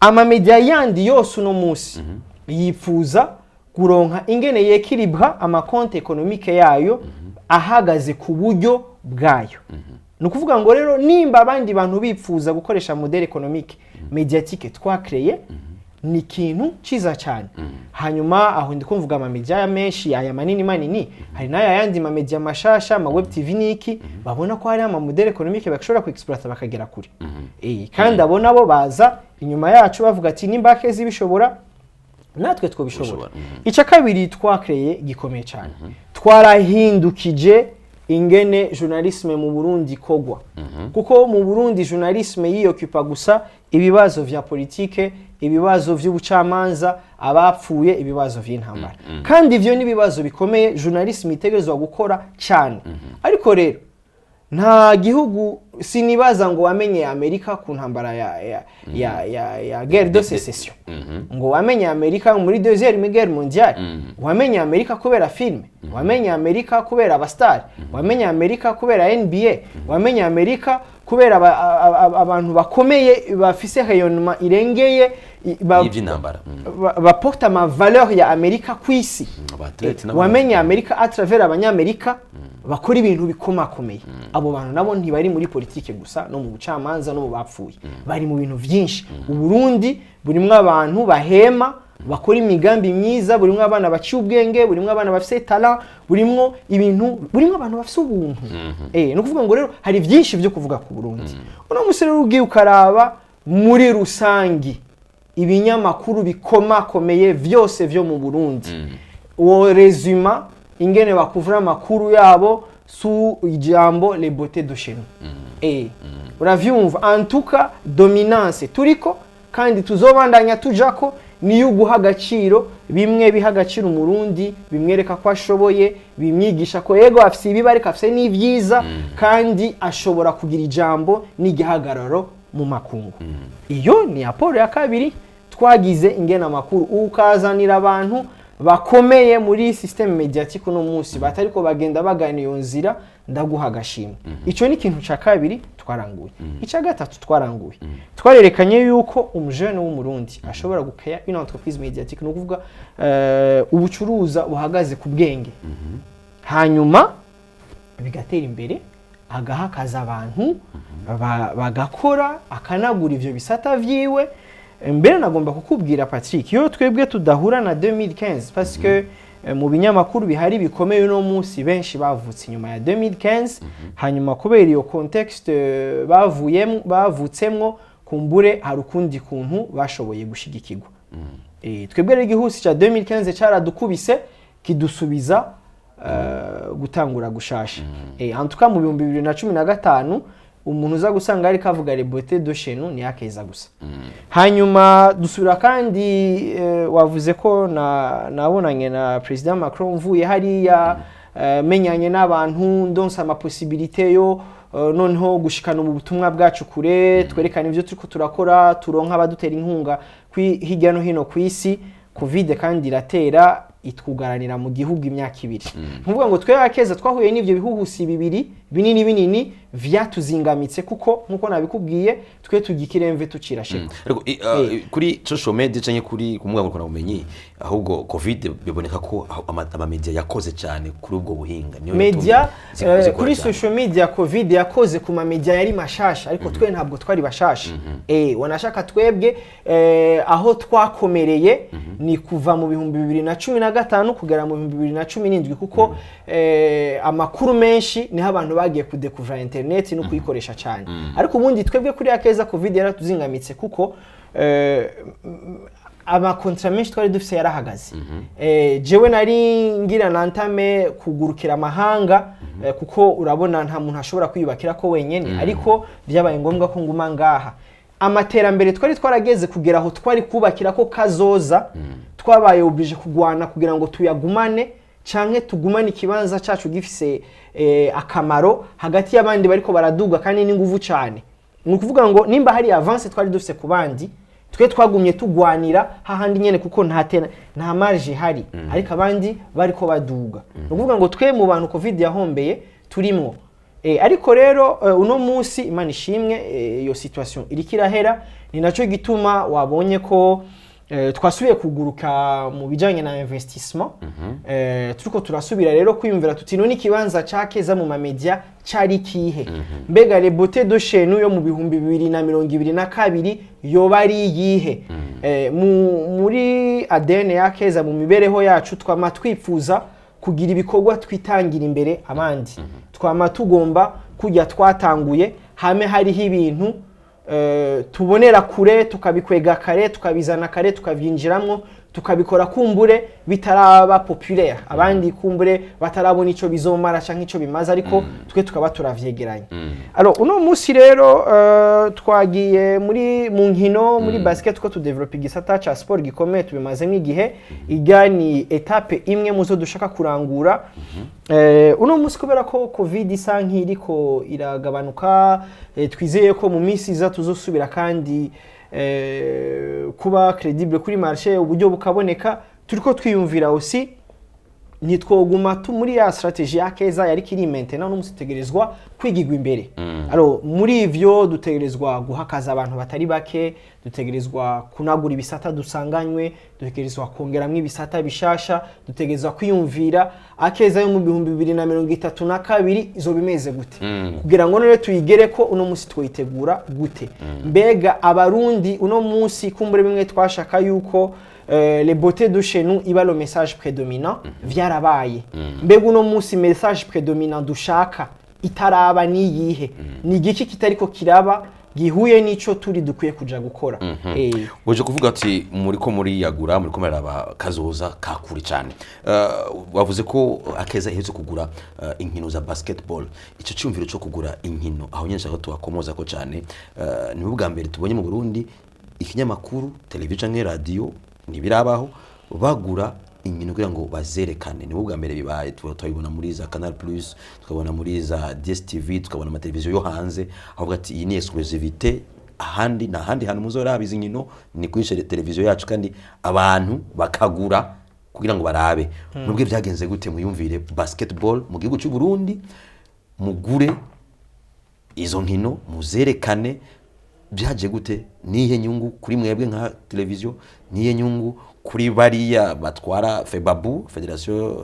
Ama media yandi yose uno munsi yipfuza kuronka ingene yekiribwa amakonte économique yayo ahagaze ku buryo bwayo. Ni ukuvuga ngo rero nimba abandi bantu bipfuza gukoresha modèle économique médiatique twakreye, ni ikintu ciza cyane. Hanyuma aho ndi kumvuga amamedia menshi aya manini manini, hari n'aya yandi mamedia mashasha, ama web TV niki, babona ko hari ama modèle économique bashobora kuexploiter bakagera kure. Kandi abo nabo baza inyuma yacu bavuga ati nimba Akeza bishobora, natwe twobishobora. Bishobora, Icya kabiri twakreye gikomeye cyane, twarahindukije ingene journalisme mu Burundi kogwa, kuko mu Burundi journalisme yiyokupa gusa ibibazo vya politike, ibibazo vy'ubucamanza, abapfuye, ibibazo vy'intambara. Kandi ivyo ni ibibazo bikomeye journalisme itegerezwa gukora cyane. Ariko rero nta gihugu, sinibaza ngo wamenye Amerika ku ntambara ya guerre de sécession, ngo wamenye Amerika muri deuxième guerre mondiale, wamenye Amerika kubera filme, wamenye Amerika kubera abastar, wamenye Amerika kubera NBA, wamenye Amerika kubera abantu bakomeye bafise rayonnement irengeye. Y'ivy'intambara. Baporta ama valeur ya Amerika ku isi. Aba athlètes n'abandi. Wamenye Amerika à travers abanyamerika bakora ibintu bikomakomeye. Abo bantu nabo ntibari muri politike gusa, no mu bucamanza, no mu bapfuye, bari mu bintu byinshi. Uburundi burimwo abantu bahema, bakora imigambi myiza, burimwo abana baciye ubwenge, burimwo abana bafise talent, burimwo ibintu, burimwo abantu bafise ubuntu. Ni ukuvuga ngo rero hari byinshi byo kuvuga ku Burundi. Uno musi rero ugiye ukaraba muri rusangi ibinyamakuru bikomakomeye vyose vyo mu Burundi, uwo résuma ingene bakuvura amakuru yabo su ijambo "les beautés de chez nous". Uravyumva, en tout cas dominance turiko kandi tuzobandanya tujako niyo uguha agaciro bimwe biha agaciro Umurundi, bimwereka ko ashoboye, bimwigisha ko yego afise ibibi ariko afise n'ivyiza, kandi ashobora kugira ijambo n'igihagararo mu makungu. Iyo ni apport ya kabiri twagize, ingena amakuru ukazanira abantu bakomeye muri système médiatique uno munsi batariko bagenda bagana iyo nzira, ndaguha agashimwe. Ico ni ikintu ca kabiri twaranguye. Icya gatatu twaranguye, twarerekanye yuko umujene w'Umurundi ashobora gukeya une entreprise médiatique, ni ukuvuga ubucuruza buhagaze ku bwenge, hanyuma bigatera imbere, agaha akazi abantu, bagakora, akanagura ivyo bisata vyiwe. Mbere nagomba kukubwira, Patrick, iyo twebwe tudahura na 2015, parce que mu binyamakuru bihari bikomeye uno munsi, benshi bavutse inyuma ya 2015. Hanyuma kubera iyo contexte bavuyemo, bavutsemwo, kumbure hari ukundi kuntu bashoboye gushigikirwa. Twebwe rero igihusi cya 2015 cyaradukubise, kidusubiza gutangura gushasha. En tout cas mu 2015 umuntu uza gusanga ariko avuga "les beautés de chez nous" ni Akeza gusa. Hanyuma dusubira kandi, wavuze ko na nabonanye na President Macron mvuye hariya, menyanye n'abantu, ndonsa ama possibilité yo noneho gushikana ubu butumwa bwacu kure, twerekana ibyo turiko turakora, turonka abadutera inkunga hirya no hino ku isi. Covid kandi iratera, itwugaranira mu gihugu imyaka 2. Nkuvuga ngo twe Akeza twahuye n'ivyo bihuhusi bibiri binini binini vyatuzingamitse, kuko nkuko nabikubwiye, twe tugikiremve tukirasheko. Ariko kuri social media canke kuri ku mbuga ngurukanabumenyi, ahubwo Covid biboneka ko amamedia yakoze cyane kuri ubwo buhinga, niyo media yatumye zikora kuri cyane. social media Covid yakoze ku ma media yari mashasha, ariko twe ntabwo twari bashasha. Wanashaka twebwe aho twakomereye ni kuva mu 2015 kugera mu 2017, kuko amakuru menshi niho abantu bagiye kudekuvura internet no kuyikoresha cyane. Ariko ubundi twebwe kuri Akeza Covid yaratuzingamitse, kuko amakontra menshi twari dufise yarahagaze. Jewe nari ngira nantame kugurukira amahanga, kuko urabona nta muntu ashobora kwiyubakira ko wenyene, ariko byabaye ngombwa ko nguma ngaha. Amaterambere twari twarageze kugera aho twari kubakira ko kazoza, twabaye obligé kugwana kugira ngo tuyagumane canke tugumane ikibanza cacu gifise akamaro hagati y'abandi bariko baraduga kandi n'inguvu cane. Ni ukuvuga ngo nimba hari avance twari dufise ku bandi, twe twagumye tugwanira hahandi nyene, kuko nta marge ihari, ariko abandi bariko baduga. Ni ukuvuga ngo twe mu bantu Covid yahombeye turimwo. Ariko rero uno munsi Imana ishimwe, iyo situation iriko irahera. Ni naco gituma wabonye ko twasubiye kuguruka mu bijanye na investissement. Turiko turasubira rero kwiyumvira tuti: none ikibanza ca Keza mu mamedia cari kihe? Mbega les beautés de chez nous yo mu 2022 yoba ari iyihe? Muri ADN ya Keza, mu mibereho yacu, twama twipfuza kugira ibikorwa twitangira imbere abandi. Twama tugomba kujya twatanguye hame hariho ibintu tubonera kure, tukabikwega kare, tukabizana kare, tukabyinjiramwo, tukabikora kumbure bitaraba populaire, abandi kumbure batarabona ico bizomara canke ico bimaze, ariko twe tukaba turavyegeranya. Alors uno munsi rero twagiye muri mu nkino, muri basket, ko tudevelopa igisata ca sport gikomeye, tubimazemo igihe. Irya ni étape imwe muzo dushaka kurangura. Uno munsi kubera ko Covid isa nk'iriko iragabanuka, twizeye ko mu minsi iza tuzosubira kandi kuba crédible kuri marché, uburyo bukaboneka. Turiko twiyumvira aussi Ntitwoguma muri ya stratégie ya Keza yari kiri maintenant, n'umunsi dutegerezwa kwigirwa imbere. Alors muri ivyo dutegerezwa guhakaza abantu batari bake, dutegerezwa kunagura ibisata dusanganywe, dutegerezwa kongeramwo ibisata bishasha, dutegerezwa kwiyumvira Akeza yo mu 2032 izoba imeze gute, kugira ngo none tuyigere ko uno munsi twoyitegura gute. Mbega Abarundi uno munsi, kumbure bimwe twashaka yuko les beautés de chez nous iba le message prédominant, vyarabaye. Mbega uno munsi message prédominant dushaka itaraba niyihe? Ni igiki kitariko kiraba gihuye n'ico turi dukwiye kuja gukora? Uje kuvuga ati muri ko muriyagura, muri ko muraraba kazoza kakure cyane. Wavuze ko Akeza iherutse kugura inkino za basketball. Ico cyumviro cyo kugura inkino, aho nyine nshaka ko tuhakomoza ko cyane. Ni bwa mbere tubonye mu Burundi ikinyamakuru, televiziyo canke radio, ntibirabaho bagura inkino kugira ngo bazerekane. Ni bwa mbere bibaye. Turabibona muri za Canal Plus, tukabona muri za DSTV, tukabona amateleviziyo yo hanze avuga ati iyi ni exclusivité, ahandi nta handi hantu muzoraba izi nkino, ni kuri televiziyo yacu, kandi abantu bakagura kugira ngo barabe. Nubwo byagenze gute muyumvire basketball mu gihugu cy'u Burundi, mugure izo nkino muzerekane? Byaje gute? Nihe nyungu kuri mwebwe nka televiziyo? Nihe nyungu kuri bariya batwara FEBABU, fédération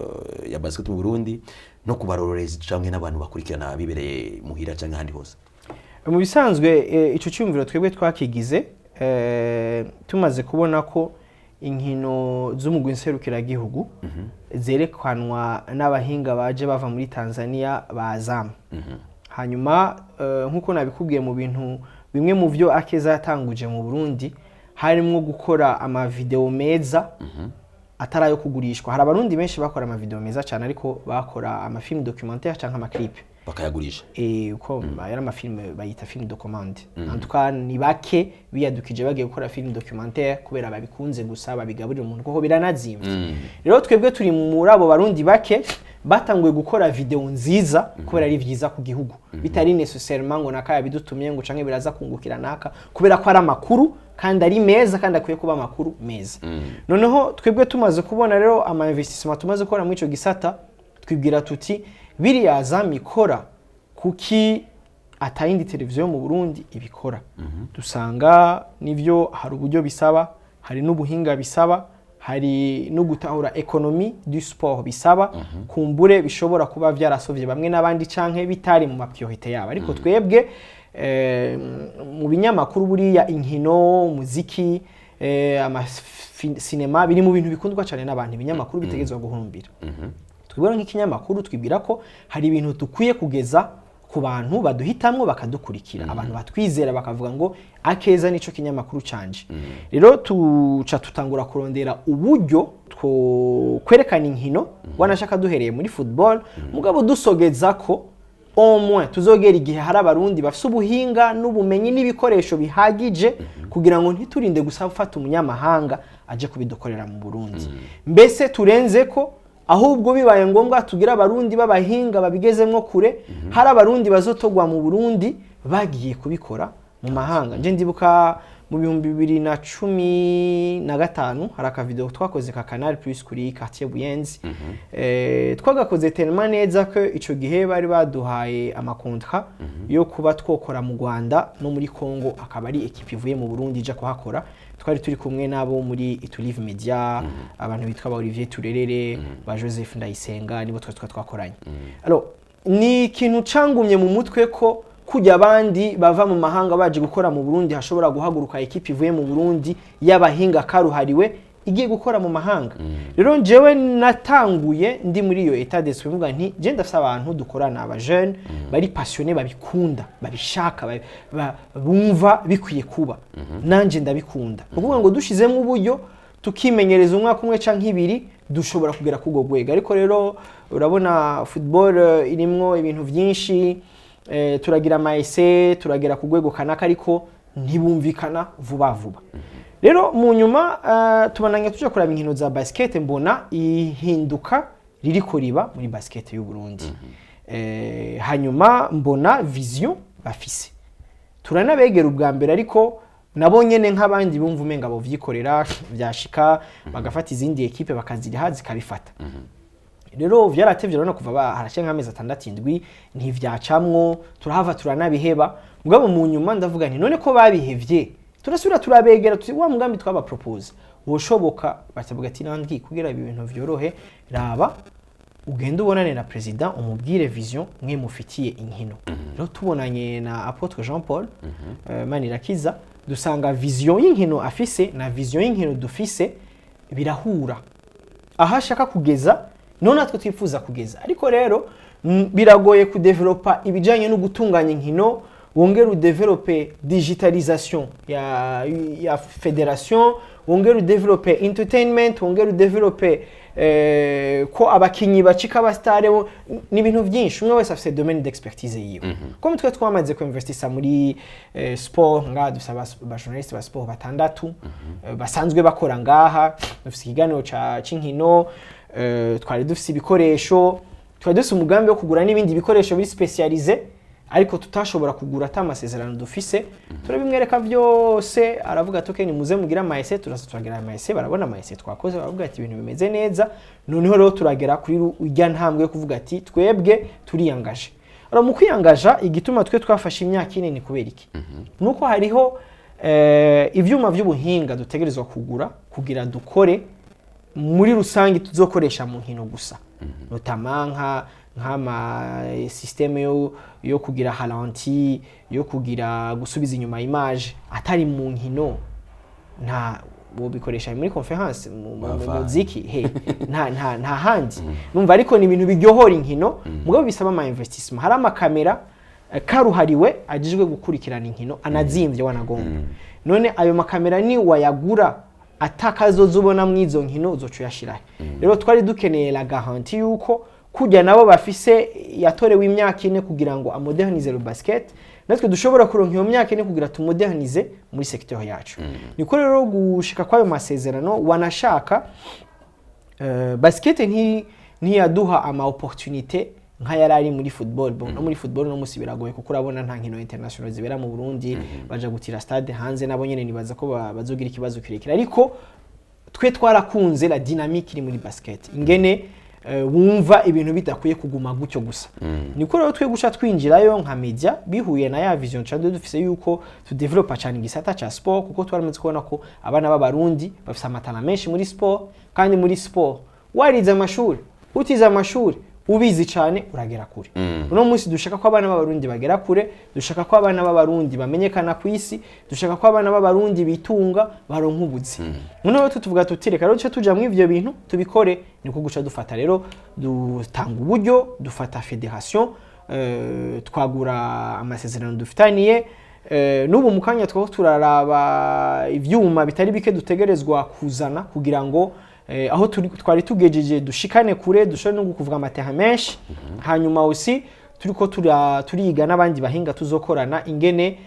ya basket mu Burundi, no kubarorerezi canke n'abantu bakurikirana bibereye muhira canke ahandi hose? Mu bisanzwe ico cyumviro twebwe twakigize tumaze kubona ko inkino z'umugwi nserukiragihugu zerekanwa n'abahinga baje bava muri Tanzania ba Azam. Hanyuma nk'uko nabikubwiye, mu bintu bimwe mu byo Akeza yatanguje mu Burundi harimwo gukora amavideo meza atari ayo kugurishwa. Hari Abarundi benshi bakora amavideo meza cyane, ariko bakora amafilm documentaire cyangwa amaclip bakayagurisha. Uko yari amafilm bayita film de commande. En tout cas ni bake biyadukije bagiye gukora film documentaire kubera babikunze gusa, babigaburira umuntu, kuko biranazimvye. Rero twebwe turi muri abo Barundi bake batanguye gukora video nziza kubera ari vyiza ku gihugu, bitari nécessairement ngo naka yabidutumye ngo canke biraza kungukira naka, kubera ko ari amakuru kandi ari meza kandi akwiye kuba amakuru meza. Noneho twebwe tumaze kubona rero ama investissement tumaze gukora muri ico gisata, twibwira tuti biriya Azam ikora, kuki atayindi televiziyo mu Burundi ibikora? Dusanga nivyo, hari uburyo bisaba, hari n'ubuhinga bisaba, hari no gutahura économie du sport bisaba. Kumbure bishobora kuba vyarasovye bamwe n'abandi canke bitari mu mapriorité yabo, ariko twebwe mu binyamakuru buriya inkino, umuziki, amasinema biri mu bintu bikundwa cyane n'abantu, ibinyamakuru bitegerezwa guhurumbira. Twibona nk'ikinyamakuru, twibwira ko hari ibintu dukwiye kugeza ku bantu baduhitamwo bakadukurikira, abantu batwizera bakavuga ngo Akeza nico kinyamakuru canje. Rero tuca tutangura kurondera uburyo two kwerekana inkino, wanashaka duhereye muri football, mugabo dusogeza ko au moins tuzogera igihe hari Abarundi bafise ubuhinga n'ubumenyi n'ibikoresho bihagije, kugira ngo ntiturinde gusa gufata umunyamahanga aje kubidukorera mu Burundi. Mbese turenze ko ahubwo bibaye ngombwa tugira Abarundi b'abahinga babigezemwo kure, hari Abarundi bazotogwa mu Burundi bagiye kubikora mu mahanga. Nje ndibuka mu 2015 hari akavideo twakoze ka Canal Plus kuri quartier Buyenzi. Twagakoze tellement neza ko ico gihe bari baduhaye amakontra yo kuba twokora mu Rwanda no muri Congo, akaba ari équipe ivuye mu Burundi ija kuhakora. Twari turi kumwe n'abo muri Itulive Media, abantu bitwa ba Olivier Turerere, ba Joseph Ndayisenga, nibo twari twakoranye. Alors ni ikintu cangumye mu mutwe ko kujya abandi bava mu mahanga baje gukora mu Burundi, hashobora guhaguruka équipe ivuye mu Burundi y'abahinga karuhariwe igiye gukora mu mahanga. Rero njyewe natanguye ndi muri iyo état d'esprit, mvuga nti je ndafise abantu dukorana, aba jeune bari passionné, babikunda, babishaka, bumva bikwiye kuba, nanje ndabikunda. Ni ukuvuga ngo dushizemo uburyo, tukimenyereza umwaka umwe canke ibiri, dushobora kugera k'ubwo rwego. Ariko rero urabona football irimwo ibintu vyinshi. Turagira ama essais, turagera ku rwego kanaka, ariko ntibumvikana vuba vuba. Rero mu nyuma tubandanya tuja kuraba inkino za basket, mbona ihinduka ririko riba muri basket y'u Burundi. Hanyuma mbona vision bafise, turanabegera ubwa mbere, ariko nabo nyene nk'abandi bumva umenga bovyikorera, vyashika bagafata izindi équipe bakaziriha zikabifata. Rero vyaratevye, urabona kuva haraciye nk'amezi 6, 7, ntivyacamwo, turahava turanabiheba. Mugabo mu nyuma ndavuga nti: "None ko babihevye?" Turasubira turabegera tuti: "Wa mugambi twabapropose woshoboka?" Batavuga ati: "Nandwi kugira ibi bintu vyorohe, raba ugende ubonane na president, umubwire vision mwe mufitiye inkino." Rero tubonanye na apôtre Jean Paul Manirakiza, dusanga vision y'inkino afise na vision y'inkino dufise birahura. Aho ashaka kugeza niho natwe twifuza kugeza. Ariko rero biragoye kudevelopa ibijyanye no gutunganya inkino, wongere udevelope digitalisation ya fédération, wongere udevelope entertainment, wongere udevelope ko abakinyi bacika abasitare. Ni ibintu byinshi, umwe wese afite domaine d'expertise yiwe. Ko twe twamaze kuinvestisa muri sport ngaha, dufise aba journaliste ba sport batandatu basanzwe bakora ngaha, dufise ikiganiro c'inkino, twari dufise ibikoresho, twari dufise umugambi wo kugura n'ibindi bikoresho biri spécialisé, ariko tutashobora kugura ata amasezerano dufise. Turabimwereka byose, aravuga ati: "Okay, nimuze mugire ama essais." Turaza turagira ama essais, barabona ama essais twakoze, baravuga ati: "Ibintu bimeze neza." Noneho rero turagera kuri ujya ntambwe yo kuvuga ati: "Twebwe turiyangaje." Alors mu kwiyangaja, igituma twe twafashe imyaka 4 ni kubera iki? Nuko hariho ivyuma vy'ubuhinga dutegerezwa kugura kugira dukore muri rusange, tuzokoresha mu nkino gusa, notamment nk'ama système yo kugira ralenti, yo kugira gusubiza inyuma image. Atari mu nkino nta wobikoresha muri conférence mu Bava. muziki he, nta handi numva. Ariko ni ibintu biryohora inkino, mugabo bisaba ama investissement. Hari amakamera karuhariwe ajejwe gukurikirana inkino, anazimvye wanagomba. None ayo makamera ni wayagura atakazoza ubona mw'izo nkino, uzoca uyashirahe? Rero twari dukeneye la garantie yuko kujya nabo bafise yatorewe imyaka 4 kugira ngo amodernize le basket, natwe dushobora kuronka iyo myaka 4 kugira tumodernize muri secteur yacu. Niko rero gushika kw'ayo masezerano wanashaka, basket ntiyaduha ama opportunité nk'ayari ari muri football. Bon, no muri football no musi biragoye, kuko urabona nta nkino international zibera mu Burundi, baja gutira stade hanze. Nabo nyene nibaza ko bazogira ikibazo kirekire. Ariko twe twarakunze la dynamique iri muri basket, ingene wumva ibintu bidakwiye kuguma gutyo gusa. Niko rero twe guca twinjirayo nka media, bihuye na ya vision cyane dufise yuko tudevelopa cyane igisata ca sport, kuko twaramaze kubona ko abana b'Abarundi bafise amatala menshi muri sport. Kandi muri sport, warize amashuri, utize amashuri, ubizi cyane, uragera kure. Uno munsi dushaka ko abana b'Abarundi bagera kure, dushaka ko abana b'Abarundi bamenyekana ku isi, dushaka ko abana b'Abarundi bitunga, baronka ubuzi. Noneho tuvuga tuti: "Reka rero duce tuja muri ivyo bintu tubikore." Niko guca dufata rero, dutanga uburyo, dufata fédération, twagura amasezerano dufitaniye. N'ubu mu kanya twaba turaraba ivyuma bitari bike dutegerezwa kuzana kugira ngo aho twari tugejeje dushikane kure, dushobore no kuvuga amateha menshi. Hanyuma aussi turiko turiga n'abandi bahinga tuzokorana ingene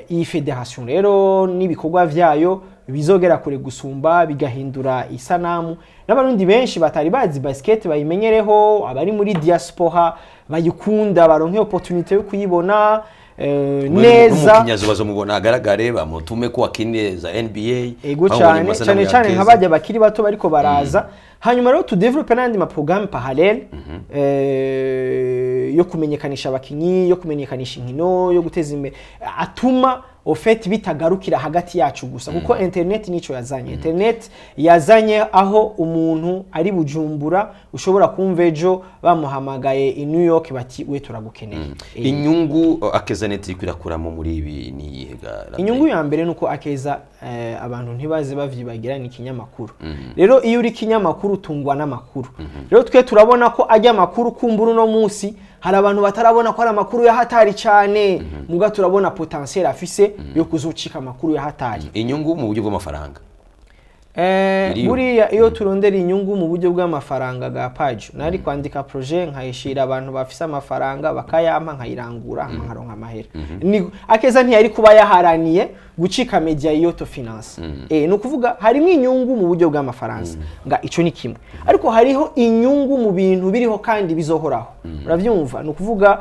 iyi fédération rero n'ibikorwa vyayo bizogera kure gusumba, bigahindura isanamu, n'Abarundi benshi batari bazi basket bayimenyereho, abari muri diaspora bayikunda baronke opportunité yo kuyibona neza. N'umukinyazi bazomubona agaragare, bamutume ko akine za NBA. Ego. Bamubonye mu Cyane. masanamu Cyane ya cyane Keza. nk'abajya bakiri bato bariko baraza. Hanyuma rero tudevelope n'andi maprogrammes parallèles yo kumenyekanisha abakinyi, yo kumenyekanisha inkino, yo guteza imbere, atuma au fait bitagarukira hagati yacu gusa, kuko internet nico yazanye. Internet yazanye aho umuntu ari Bujumbura ushobora kumva ejo bamuhamagaye i New York bati: "We turagukeneye." Inyungu Akeza.net iriko irakuramo muri ibi ni iyihe ga Landry? Inyungu ya mbere nuko Akeza, abantu ntibaze bavyibagira, ni ikinyamakuru. Rero iyo uri ikinyamakuru utungwa n'amakuru. Rero twe turabona ko ajya amakuru, kumbura uno munsi hari abantu batarabona ko ari amakuru ya hatari cyane, muga turabona potentiel afise yo kuzocika amakuru ya hatari. Inyungu mu buryo bw'amafaranga iriyo. Buriya iyo turondera inyungu mu buryo bw'amafaranga ga page, nari kwandika projet nkayishira abantu bafise amafaranga bakayampa, nkayirangura, hama nkaronka amahera. Ni Akeza ntiyari kuba yaharaniye gucika media y'autofinance. Ni ukuvuga harimo inyungu mu buryo bw'amafaranga nga ico ni kimwe, ariko hariho inyungu mu bintu biriho kandi bizohoraho, uravyumva? Ni ukuvuga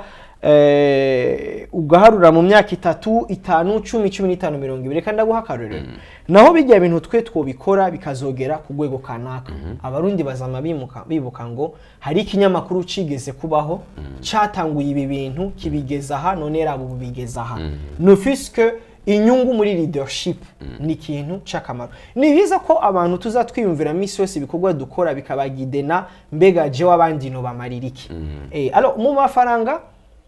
Ugaharura mu myaka 3, 5, 10, 15, 20. Reka ndaguha akarorero. Naho bijya bintu twe twobikora bikazogera ku rwego kanaka, Abarundi bazama bimuka bibuka ngo hari ikinyamakuru cigeze kubaho catanguye ibi bintu kibigeza aha, none rabo bigeza aha. Ne fût-ce que inyungu muri leadership ni ikintu c'akamaro. Ni byiza ko abantu tuza twiyumvira misi yose ibikorwa dukora bikabagidena mbega jewe abandi no bamarira iki. Alors mu mafaranga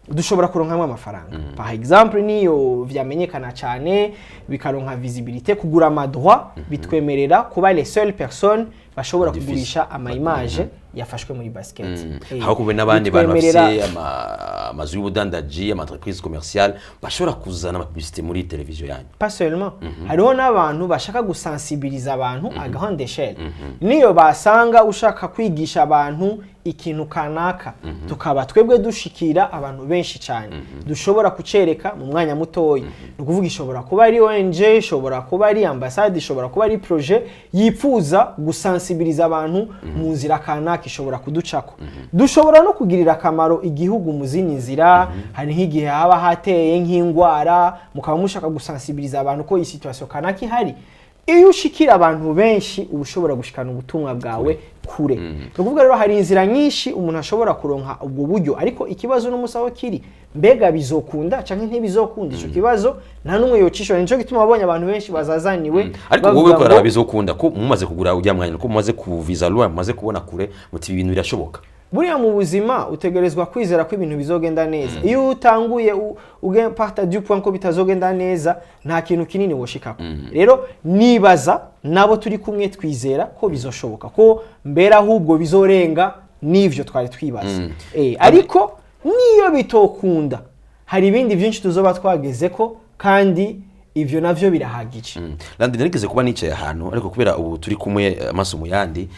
dushobora kuronkamwo amafaranga, par exemple niyo vyamenyekana cyane bikaronka visibilité, kugura ama droit bitwemerera kuba les seules personnes bashobora Diffuse. kugurisha ama image yafashwe muri basket. Aho kumwe n'abandi bantu bitwemerera bafise amazu y'ubudandaji, ama entreprise commerciale, bashobora kuzana ama publicité muri televiziyo yanyu. Pas seulement, hariho n'abantu bashaka gusensibiliza abantu à grande échelle. Niyo basanga ushaka kwigisha abantu ikintu kanaka, tukaba twebwe dushikira abantu benshi cyane, dushobora kucereka mu mwanya mutoya. Ni ukuvuga ishobora kuba ari ONG, ishobora kuba ari ambasade, ishobora kuba ari projet yipfuza gusensibiliza abantu mu nzira kanaka, ishobora kuducako. Dushobora no kugirira akamaro igihugu mu zindi nzira. Hari nk'igihe haba hateye nk'indwara, mukaba mushaka gusensibiliza abantu ko iyi situation kanaka ihari. Iyo ushikira abantu benshi uba ushobora gushikana ubutumwa bwawe kure. Ni ukuvuga rero hari inzira nyinshi umuntu ashobora kuronka ubwo buryo, ariko ikibazo n'umusaho kiri mbega bizokunda canke ntibizokunda? Ico kibazo nta n'umwe yocishora. Nico gituma wabonye abantu benshi bazazaniwe Ariko bavuga wowe ko ngo araba bizokunda, ko mumaze kugura ujya mwanya, ko mumaze kuviza loin, mumaze kubona kure, muti ibi bintu birashoboka. Buriya mu buzima utegerezwa kwizera ko ibintu bizogenda neza. Iyo utanguye uge parta du point ko bitazogenda neza, nta kintu kinini woshikako. Rero nibaza nabo turi kumwe twizera ko bizoshoboka, ko mbere ahubwo bizorenga n'ivyo twari twibaza. Ariko niyo bitokunda, hari ibindi byinshi tuzoba twageze ko, kandi ivyo navyo birahagije. Landry, narigeze kuba nicaye ahantu, ariko kubera ubu turi kumwe amaso mu yandi,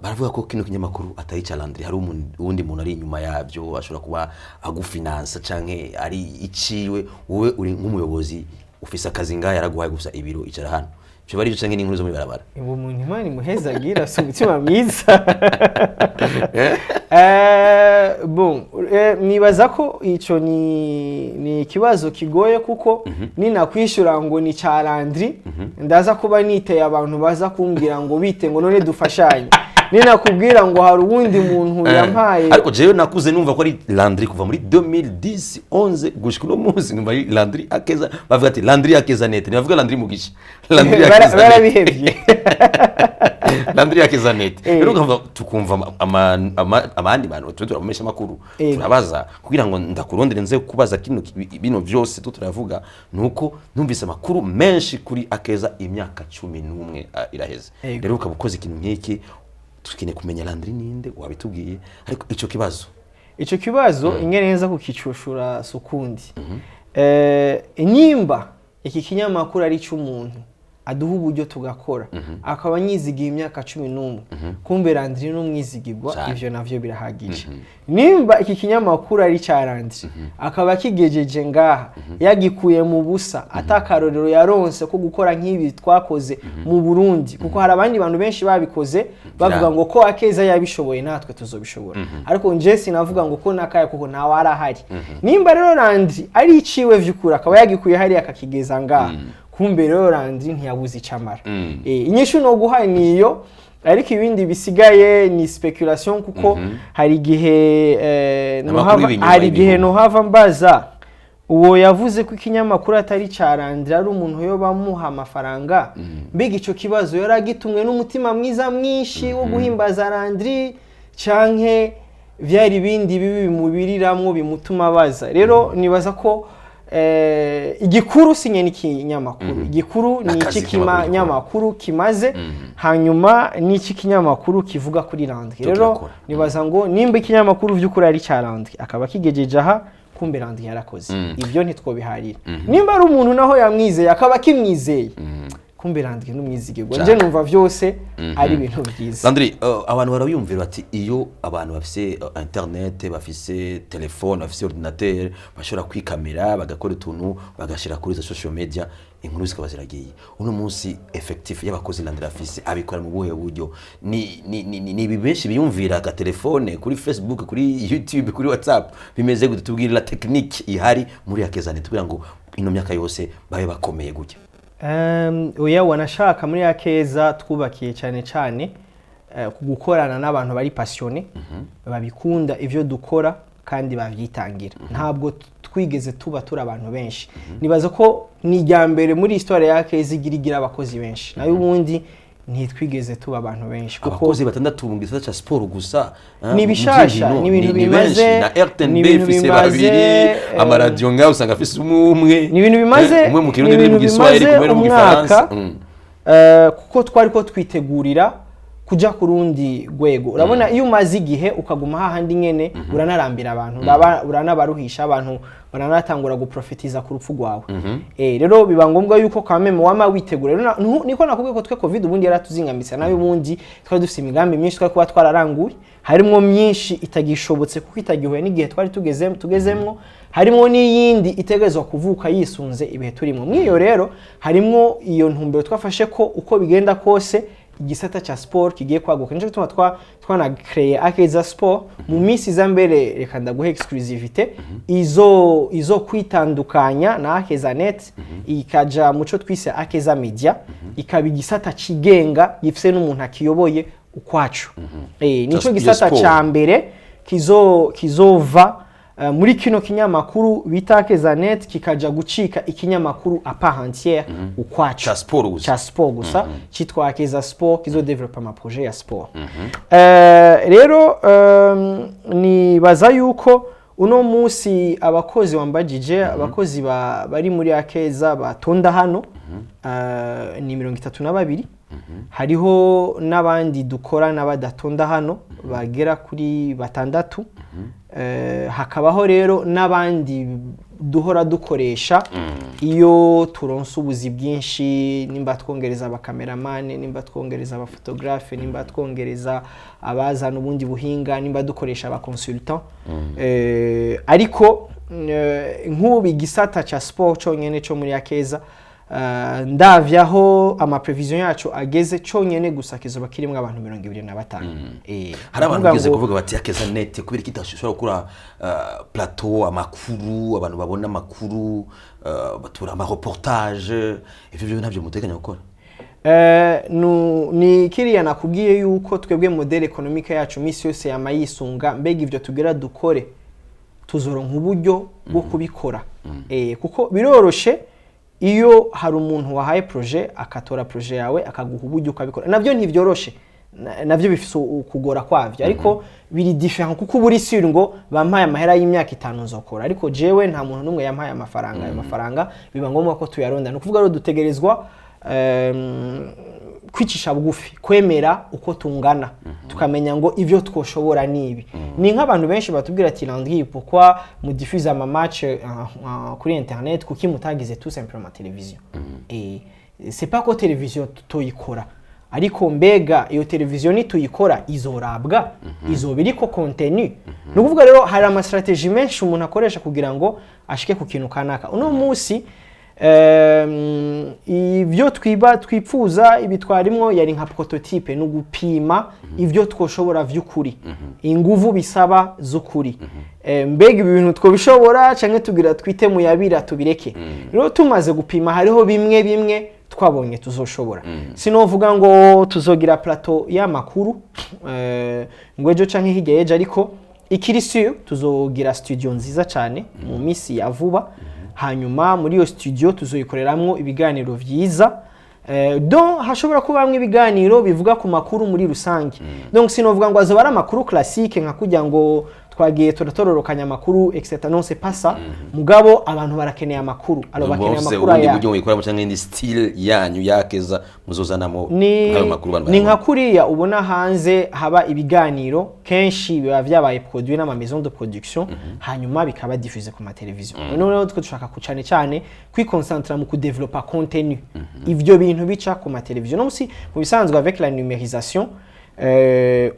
baravuga ko kino kinyamakuru atari icya Landry, hari uwundi muntu ari inyuma yabyo, ashobora kuba agufinansa canke ari iciwe. Wowe uri nk'umuyobozi, ufise akazi ngaha, yaraguhaye gusa ibiro, icara hano. Ivyo bari byo canke n'inkuru zo mw'ibarabara? Ubu muntu Imana imuhezagira si umutima mwiza. Bon, nibaza ko ico ni ikibazo kigoye, kuko ninakwishura ngo ni ca Landry, ndaza kuba niteye abantu baza kumbwira ngo bite, ngo none dufashanye. Ninakubwira ngo hari uwundi muntu yampaye. Ariko jewe nakuze numva ko ari Landry kuva muri 2010, 11 gushika uno munsi, numva ari Landry Akeza. Bavuga ati Landry Akeza net, ntibavuga Landry Mugisha, Landry Akeza Net. Barabihevye. Landry Akeza net. Eh. Rero ukumva tukumva abandi bantu twe turabamesha amakuru, turabaza kugira ngo ndakurondere nze kubaza kino bino vyose tu turavuga. Nuko numvise amakuru menshi kuri Akeza, imyaka 11 iraheze. Rero ukaba ukoze ikintu nk'iki, tukeneye kumenya Landry ninde. Wabitubwiye, ariko ico kibazo. Ico kibazo ingene neza kukicushura sukundi, nimba iki kinyamakuru ari icy'umuntu aduha uburyo tugakora, akaba anyizigiye imyaka 11, kumbe Landry n'umwizigirwa. Cyane. Ivyo navyo birahagije. Nimba iki kinyamakuru ari icya Landry, akaba akigejeje ngaha yagikuye mu busa, atakarorero yaronse ko gukora nk'ibi twakoze mu Burundi, kuko hari abandi bantu benshi babikoze bavuga ngo ko Akeza yabishoboye natwe tuzobishobora, ariko nje sinavuga ngo ko nakaya kuko ntawe arahari. Nimba rero Landry ari iciwe vy'ukuri, akaba yagikuye hariya akakigeza ngaha, kumbe rero Landry ntiyabuze icamara. Inyishu no guha niyo, ariko ibindi bisigaye ni speculation, kuko hari igihe Amakuru y'ibinyoma hari igihe y'ibihuha. nohava mbaza uwo yavuze ko ikinyamakuru atari ca Landry ari umuntu yo bamuha amafaranga. Mbega ico kibazo yari agitumwe n'umutima mwiza mwinshi wo guhimbaza Landry, canke vyari ibindi bibi bimubiriramwo bimutuma abaza? Rero nibaza ko igikuru sinye n'ikinyamakuru, igikuru ni N'akazi iki ikinyamakuru gikora. kinyamakuru kimaze, hanyuma n'iki kinyamakuru kivuga kuri Landry. Cyo Rero kirakora. nibaza ngo nimba ikinyamakuru vy'ukuri ari ca Landry, akaba kigejeje aha, kumbe Landry yarakoze, ibyo ntitwobiharira. Nimba ari umuntu naho yamwizeye, akaba akimwizeye. Kumbe Landry n'umwizigirwa. Cane. Nje numva vyose ari ibintu vyiza. Landry, abantu barabiyumvira bati iyo abantu bafise internet, bafise telefone, bafise ordinateur, bashobora kwikamera, bagakora utuntu, bagashira kuri za social media, inkuru zikaba ziragiye. Uno munsi effectif y'abakozi Landry afise, abikora mu buhe buryo? Ni ibi benshi biyumvira, agatelefone, kuri Facebook, kuri YouTube, kuri WhatsApp, bimeze gute? Tubwire la technique ihari muri Akezanet kugira ngo ino myaka yose babe bakomeye gutya. Oya, wanashaka muri Akeza twubakiye cyane cyane ku gukorana n'abantu bari passionnés, babikunda ivyo dukora kandi bavyitangira. Ntabwo twigeze tuba turi abantu benshi. Nibaza ko ni irya mbere muri histoire ya Akeza igira abakozi benshi, nayo ubundi ntitwigeze tuba abantu benshi kuko Abakozi batandatu mu gisata ca siporo gusa, Ni mu bishasha, vy'inkino, ni ibintu ni benshi. Na RTNB ni ibintu ifise bimaze, babiri, amaradiyo ngaho usanga afise umwe umwe. Ni ibintu bimaze Umwe mu Kirundi, ni undi mu ibintu Giswahili, bimaze kumwe no mu umwaka, Gifaransa. Kuko twari ko twitegurira kuja ku rundi rwego. Urabona, iyo umaze igihe ukaguma hahandi nyene, uranarambira abantu, uranabaruhisha abantu, baranatangura guprofitiza ku rupfu rwawe. Rero biba ngombwa yuko kameme wama witegura. Rero niko nakubwiye ko twe COVID ubundi yaratuzingamitse, nayo ubundi twari dufite imigambi myinshi twari kuba twararanguye, harimwo myinshi itagishobotse kuko itagihuye n'igihe twari tugezemwo, harimwo n'iyindi itegerezwa kuvuka yisunze ibihe turimo. Mw'iyo rero harimwo iyo ntumbero twafashe ko uko bigenda kose igisata cha sport kigiye kwaguka. Nico gituma twanakreye Akeza Sport. Mu minsi iza mbere, reka ndaguhe exclusivité, izo kwitandukanya na Akeza Net, ikaja muco twise Akeza Media, ikaba igisata cigenga gifise n'umuntu akiyoboye ukwacu. Nico gisata sport. ca mbere kizova muri kino kinyamakuru bita Akeza Net, kikaja gucika ikinyamakuru à part entière ukwacu. Ca sport gusa. Ca sport gusa, cyitwa Akeza Sport, kizo developa ama projet ya sport. Rero nibaza yuko uno munsi abakozi wambajije, abakozi bari muri Akeza batonda hano ni 32. Hariho n'abandi dukorana badatonda hano bagera kuri batandatu. Hakabaho rero n'abandi duhora dukoresha iyo turonse ubuzi bwinshi, nimba twongereza abakameramani, nimba twongereza abafotogarafe, nimba twongereza abazana ubundi buhinga, nimba dukoresha aba consultant. Ariko nk'ubu igisata ca sport conyene co muri Akeza, ndavyaho ama prévision yacu ageze, conyene gusa kizoba kirimwo abantu 25. Hari abantu kuvuga bigeze kuvuga bati Akeza Net kubera ko idashobora gukora plateau amakuru, abantu babona amakuru, batura ama reportage, ivyo byo ntabyo muteganya gukora? Ni kiriya nakubwiye yuko twebwe modèle économique yacu misi yose yama yisunga mbega ivyo tugira dukore tuzoronka uburyo bwo kubikora. Kuko biroroshe iyo hari umuntu wahaye projet, akatora projet yawe, akaguha uburyo ukabikora. Navyo ntivyoroshe, navyo bifise ukugora kwavyo, ariko biri différent kuko uba uri sûr ngo bampaye amahera y'imyaka 5 nzokora. Ariko jewe nta muntu n'umwe yampaye amafaranga. Ayo mafaranga biba ngombwa ko tuyaronda. Ni ukuvuga rero dutegerezwa kwicisha bugufi, kwemera uko tungana, tukamenya ngo ivyo twoshobora nibi. Ni nk'abantu benshi batubwira ati: "Landry, pourquoi mudiffuze ama match kuri internet? Kuki mutagize tout simplement télévision?" Et c'est pas ko télévision tuyikora, ariko mbega iyo televiziyo nituyikora izorabwa, izoba iriko contenu? Ni ukuvuga rero hari ama stratégie menshi umuntu akoresha kugira ngo ashike ku kintu kanaka. Uno munsi ibyo twiba twipfuza, ibi twarimwo yari nka prototype, ni ugupima ibyo twoshobora vy'ukuri, inguvu bisaba z'ukuri. Mbega ibi bintu twobishobora canke tugira twite muyabira tubireke? Rero tumaze gupima, hariho bimwe bimwe twabonye tuzoshobora. Sinovuga ngo tuzogira plateau y'amakuru ngo ejo canke hirya y'ejo, ariko ikiri sûr, tuzogira studio nziza cyane mu minsi ya vuba. Hanyuma muri iyo studio tuzoyikoreramwo ibiganiro vyiza. Donc hashobora kubamwo ibiganiro bivuga ku makuru muri rusange. Donc sinovuga ngo azoba ari amakuru classique nka kugira ngo Twagiye turatororokanya amakuru, etc. Non, c'est pas ça. Mugabo abantu barakeneye amakuru. Alors bakeneye Mufise amakuru ubundi aya buryo muyikoramo canke indi style yanyu yakeza muzozanamo ni ayo makuru abantu ni nka bayabona? Kuriya ubona hanze haba ibiganiro, kenshi biba vyabaye produit n'ama maison de production, hanyuma bikaba diffusé ku mateleviziyo. Noneho twe dushaka ku cyane cyane kwiconcentra mu kudevelopa contenu, ivyo bintu bica ku mateleviziyo. No musi mu bisanzwe, avec la numérisation,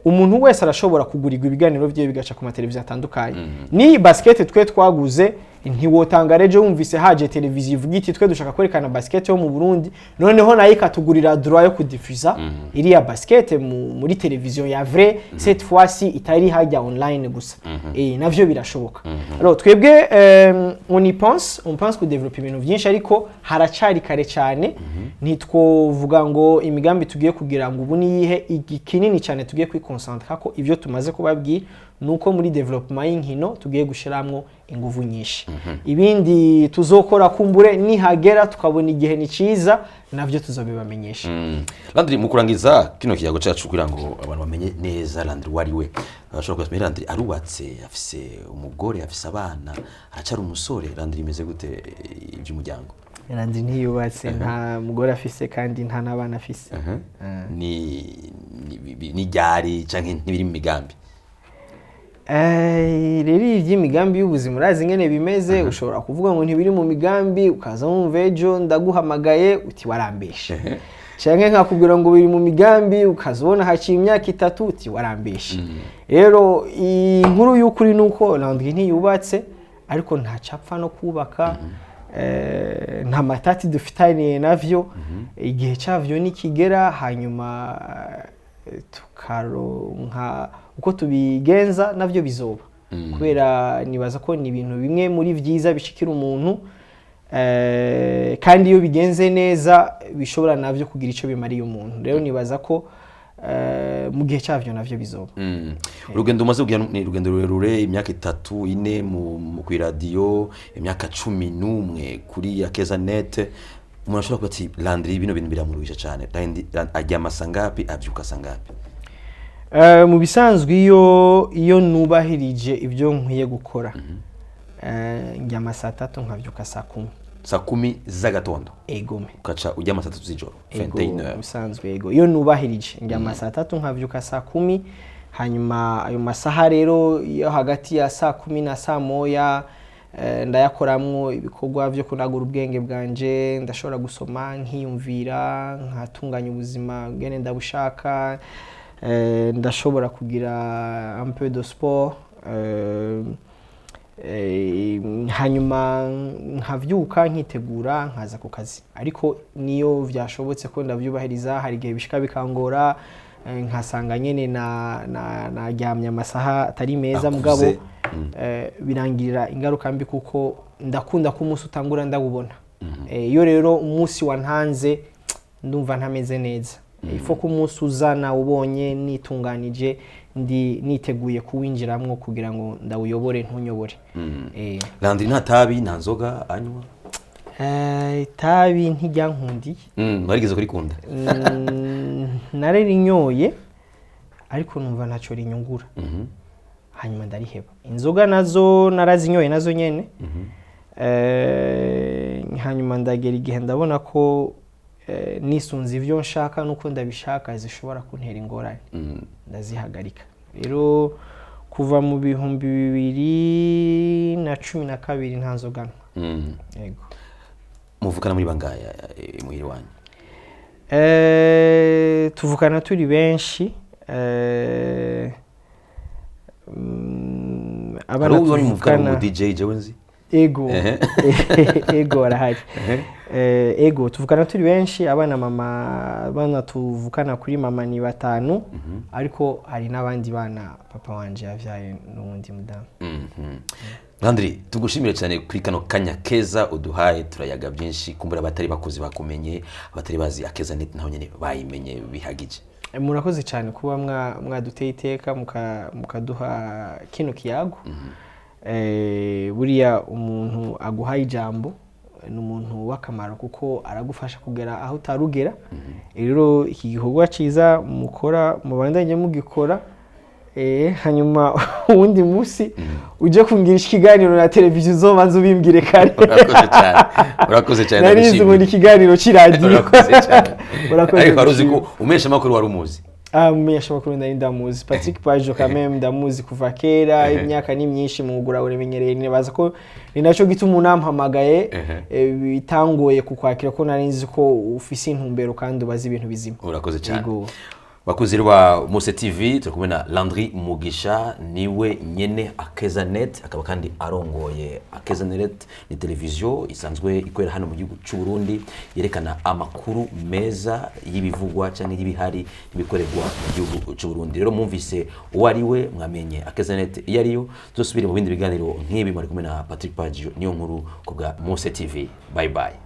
umuntu wese arashobora kugurirwa ibiganiro vyiwe bigaca ku mateleviziyo atandukanye. Ni basket twe twaguze, ntiwotanga rejo wumvise haje televiziyo ivuga iti: "Twe dushaka kwerekana basket yo mu Burundi", noneho nayo ikatugurira droit yo kudifuza iriya basket muri televiziyo ya vrai, cette fois-ci itari hajya online gusa. Navyo birashoboka. Alors twebwe, on y pense, on pense kudevelopa ibintu byinshi, ariko haracari kare cyane. Ntitwovuga ngo imigambi tugiye kugira ngo ubu niyihe. Kinini cyane tugiye kwiconcentra ko ivyo tumaze kubabwira, nuko muri development y'inkino tugiye gushiramwo inguvu nyinshi. Ibindi tuzokora, kumbure nihagera tukabona igihe ni ciza, navyo tuzobibamenyesha. Landry, mu kurangiza kino kiyago cacu, kugira ngo abantu bamenye neza Landry wari we, bashobora kubaza: Landry arubatse, afise umugore, afise abana, aracari umusore? Landry, imeze gute ivy'umuryango? Landry ntiyubatse, nta mugore afise kandi nta n'abana afise. Ni ryari canke ntibiri mu migambi? Rero iby'imigambi y'ubuzima, urazi ingene bimeze. Ushobora kuvuga ngo ntibiri mu migambi, ukaza wumva ejo ndaguhamagaye uti: "Warambeshe", canke nkakubwira ngo biri mu migambi, ukaza ubona haciye imyaka 3 uti: "Warambeshe". Rero inkuru y'ukuri ni uko Landry ntiyubatse, ariko ntacapfa no kubaka. Nta matati dufitaniye navyo. Igihe cyavyo nikigera, hanyuma tukaronka uko tubigenza, navyo bizoba, kubera nibaza ko ni ibintu bimwe muri vyiza bishikira umuntu, kandi iyo bigenze neza bishobora navyo kugira ico bimariye umuntu. Rero nibaza ko mu gihe cyavyo navyo bizoba. Urugendo umaze kugira ni urugendo rurerure, imyaka 3, 4 mu kw'iradiyo, imyaka 11 kuri Akeza Net. Umuntu ashobora kuba ati: "Landry, bino bintu biramuruhisha cyane." Landry aryama sangapi, avyuka sangapi? Mu bisanzwe, iyo nubahirije ibyo nkwiye gukora, ndyama saa 3 nkavyuka saa 10. Saa 10 z'agatondo? Egome. Ukaca uryama saa 3 z'ijoro? Ego. 21. Mu bisanzwe, ego, iyo nubahirije ndyama saa 3 nkavyuka saa 10. Hanyuma ayo masaha rero yo hagati ya saa 10 na saa 1, ndayakoramwo ibikorwa vyo kunagura ubwenge bwanje. Ndashobora gusoma, nkiyumvira, nkatunganya ubuzima ngene ndabushaka. Ndashobora kugira un peu de sport, hanyuma nkavyuka, nkitegura, nkaza ku kazi. Ariko niyo vyashobotse ko ndavyubahiriza, hari igihe bishika bikangora, nkasanga nyene na naryamye amasaha atari meza. Akuze. Mugabo birangirira ingaruka mbi, kuko ndakunda ko umunsi utangura ndawubona. Iyo rero umunsi wantanze ndumva ntameze neza. Ifo ko umunsi uza nawubonye nitunganije, ndi niteguye kuwinjiramwo kugira ngo ndawuyobore, ntunyobore. Landry nta tabi, nta nzoga anywa? Itabi ntiryankundiye. Warigeze kurikunda? Nararinyoye ariko numva ntacyo rinyungura, hanyuma ndariheba. Inzoga nazo narazinyoye nazo nyene. Hanyuma ndagera igihe ndabona ko nisunze ivyo nshaka nuko ndabishaka zishobora kuntera ingorane, ndazihagarika. Rero kuva mu 2012 nta nzoga nywa. Yego. Muvukana muri bangaya muhira wanyu? Tuvukana turi benshi. Abana Hari uwo muvukana tuvukana mu DJ jewe nzi? Ego, ego, barahari. Ego, tuvukana turi benshi. Abana mama, abana tuvukana kuri mama ni batanu, ariko hari n'abandi bana papa wanje yavyaye n'uwundi mudamu. Landry, tugushimire cyane kuri kano kanya keza uduhaye, turayaga byinshi. Kumbura abatari bakuzi bakumenye, abatari bazi Akeza Net naho nyene bayimenye bihagije. Murakoze cyane kuba mwaduteye iteka mukaduha kino kiyago. Buriya umuntu aguhaye ijambo ni umuntu w'akamaro, kuko aragufasha kugera aho utarugera. Rero iki gikorwa cyiza mukora, mubandanye mugikora. Hanyuma uwundi munsi uje kungirisha ikiganiro na televiziyo, uzobanza ubimbwire kare. Urakoze cyane, urakoze cyane. Narizi Ndagushimiye. ngo ni ikiganiro c'iradiyo. Urakoze cyane. Urakoze, Ariko wari uzi ko gushima. umesha amakuru wari umuzi? Ah, umumenyeshamakuru nari ndamuzi, Patrick Pajo quand ndamuzi kuva kera. Imyaka ni myinshi, mwugura uramenyereye. Nibaza ko ni nacyo gituma unampamagaye bitangoye kukwakira, ko nari nzi ko ufise intumbero kandi ubaza ibintu bizima. Urakoze cyane. Yego. Bakunzi ba Muse TV, turi kumwe na Landry Mugisha, niwe nyene Akeza Net, akaba kandi arongoye Akeza Net. Ni televiziyo isanzwe ikorera hano mu gihugu cy'u Burundi, yerekana amakuru meza y'ibivugwa cyangwa y'ibihari n'ibikorerwa mu gihugu cy'u Burundi. Rero mwumvise uwo ari we, mwamenye Akeza Net iyo ariyo. Tuzosubire mu bindi biganiro nk'ibi. Mwari kumwe na Patrick Paggio, niyo nkuru ku bwa Muse TV. Bye bye.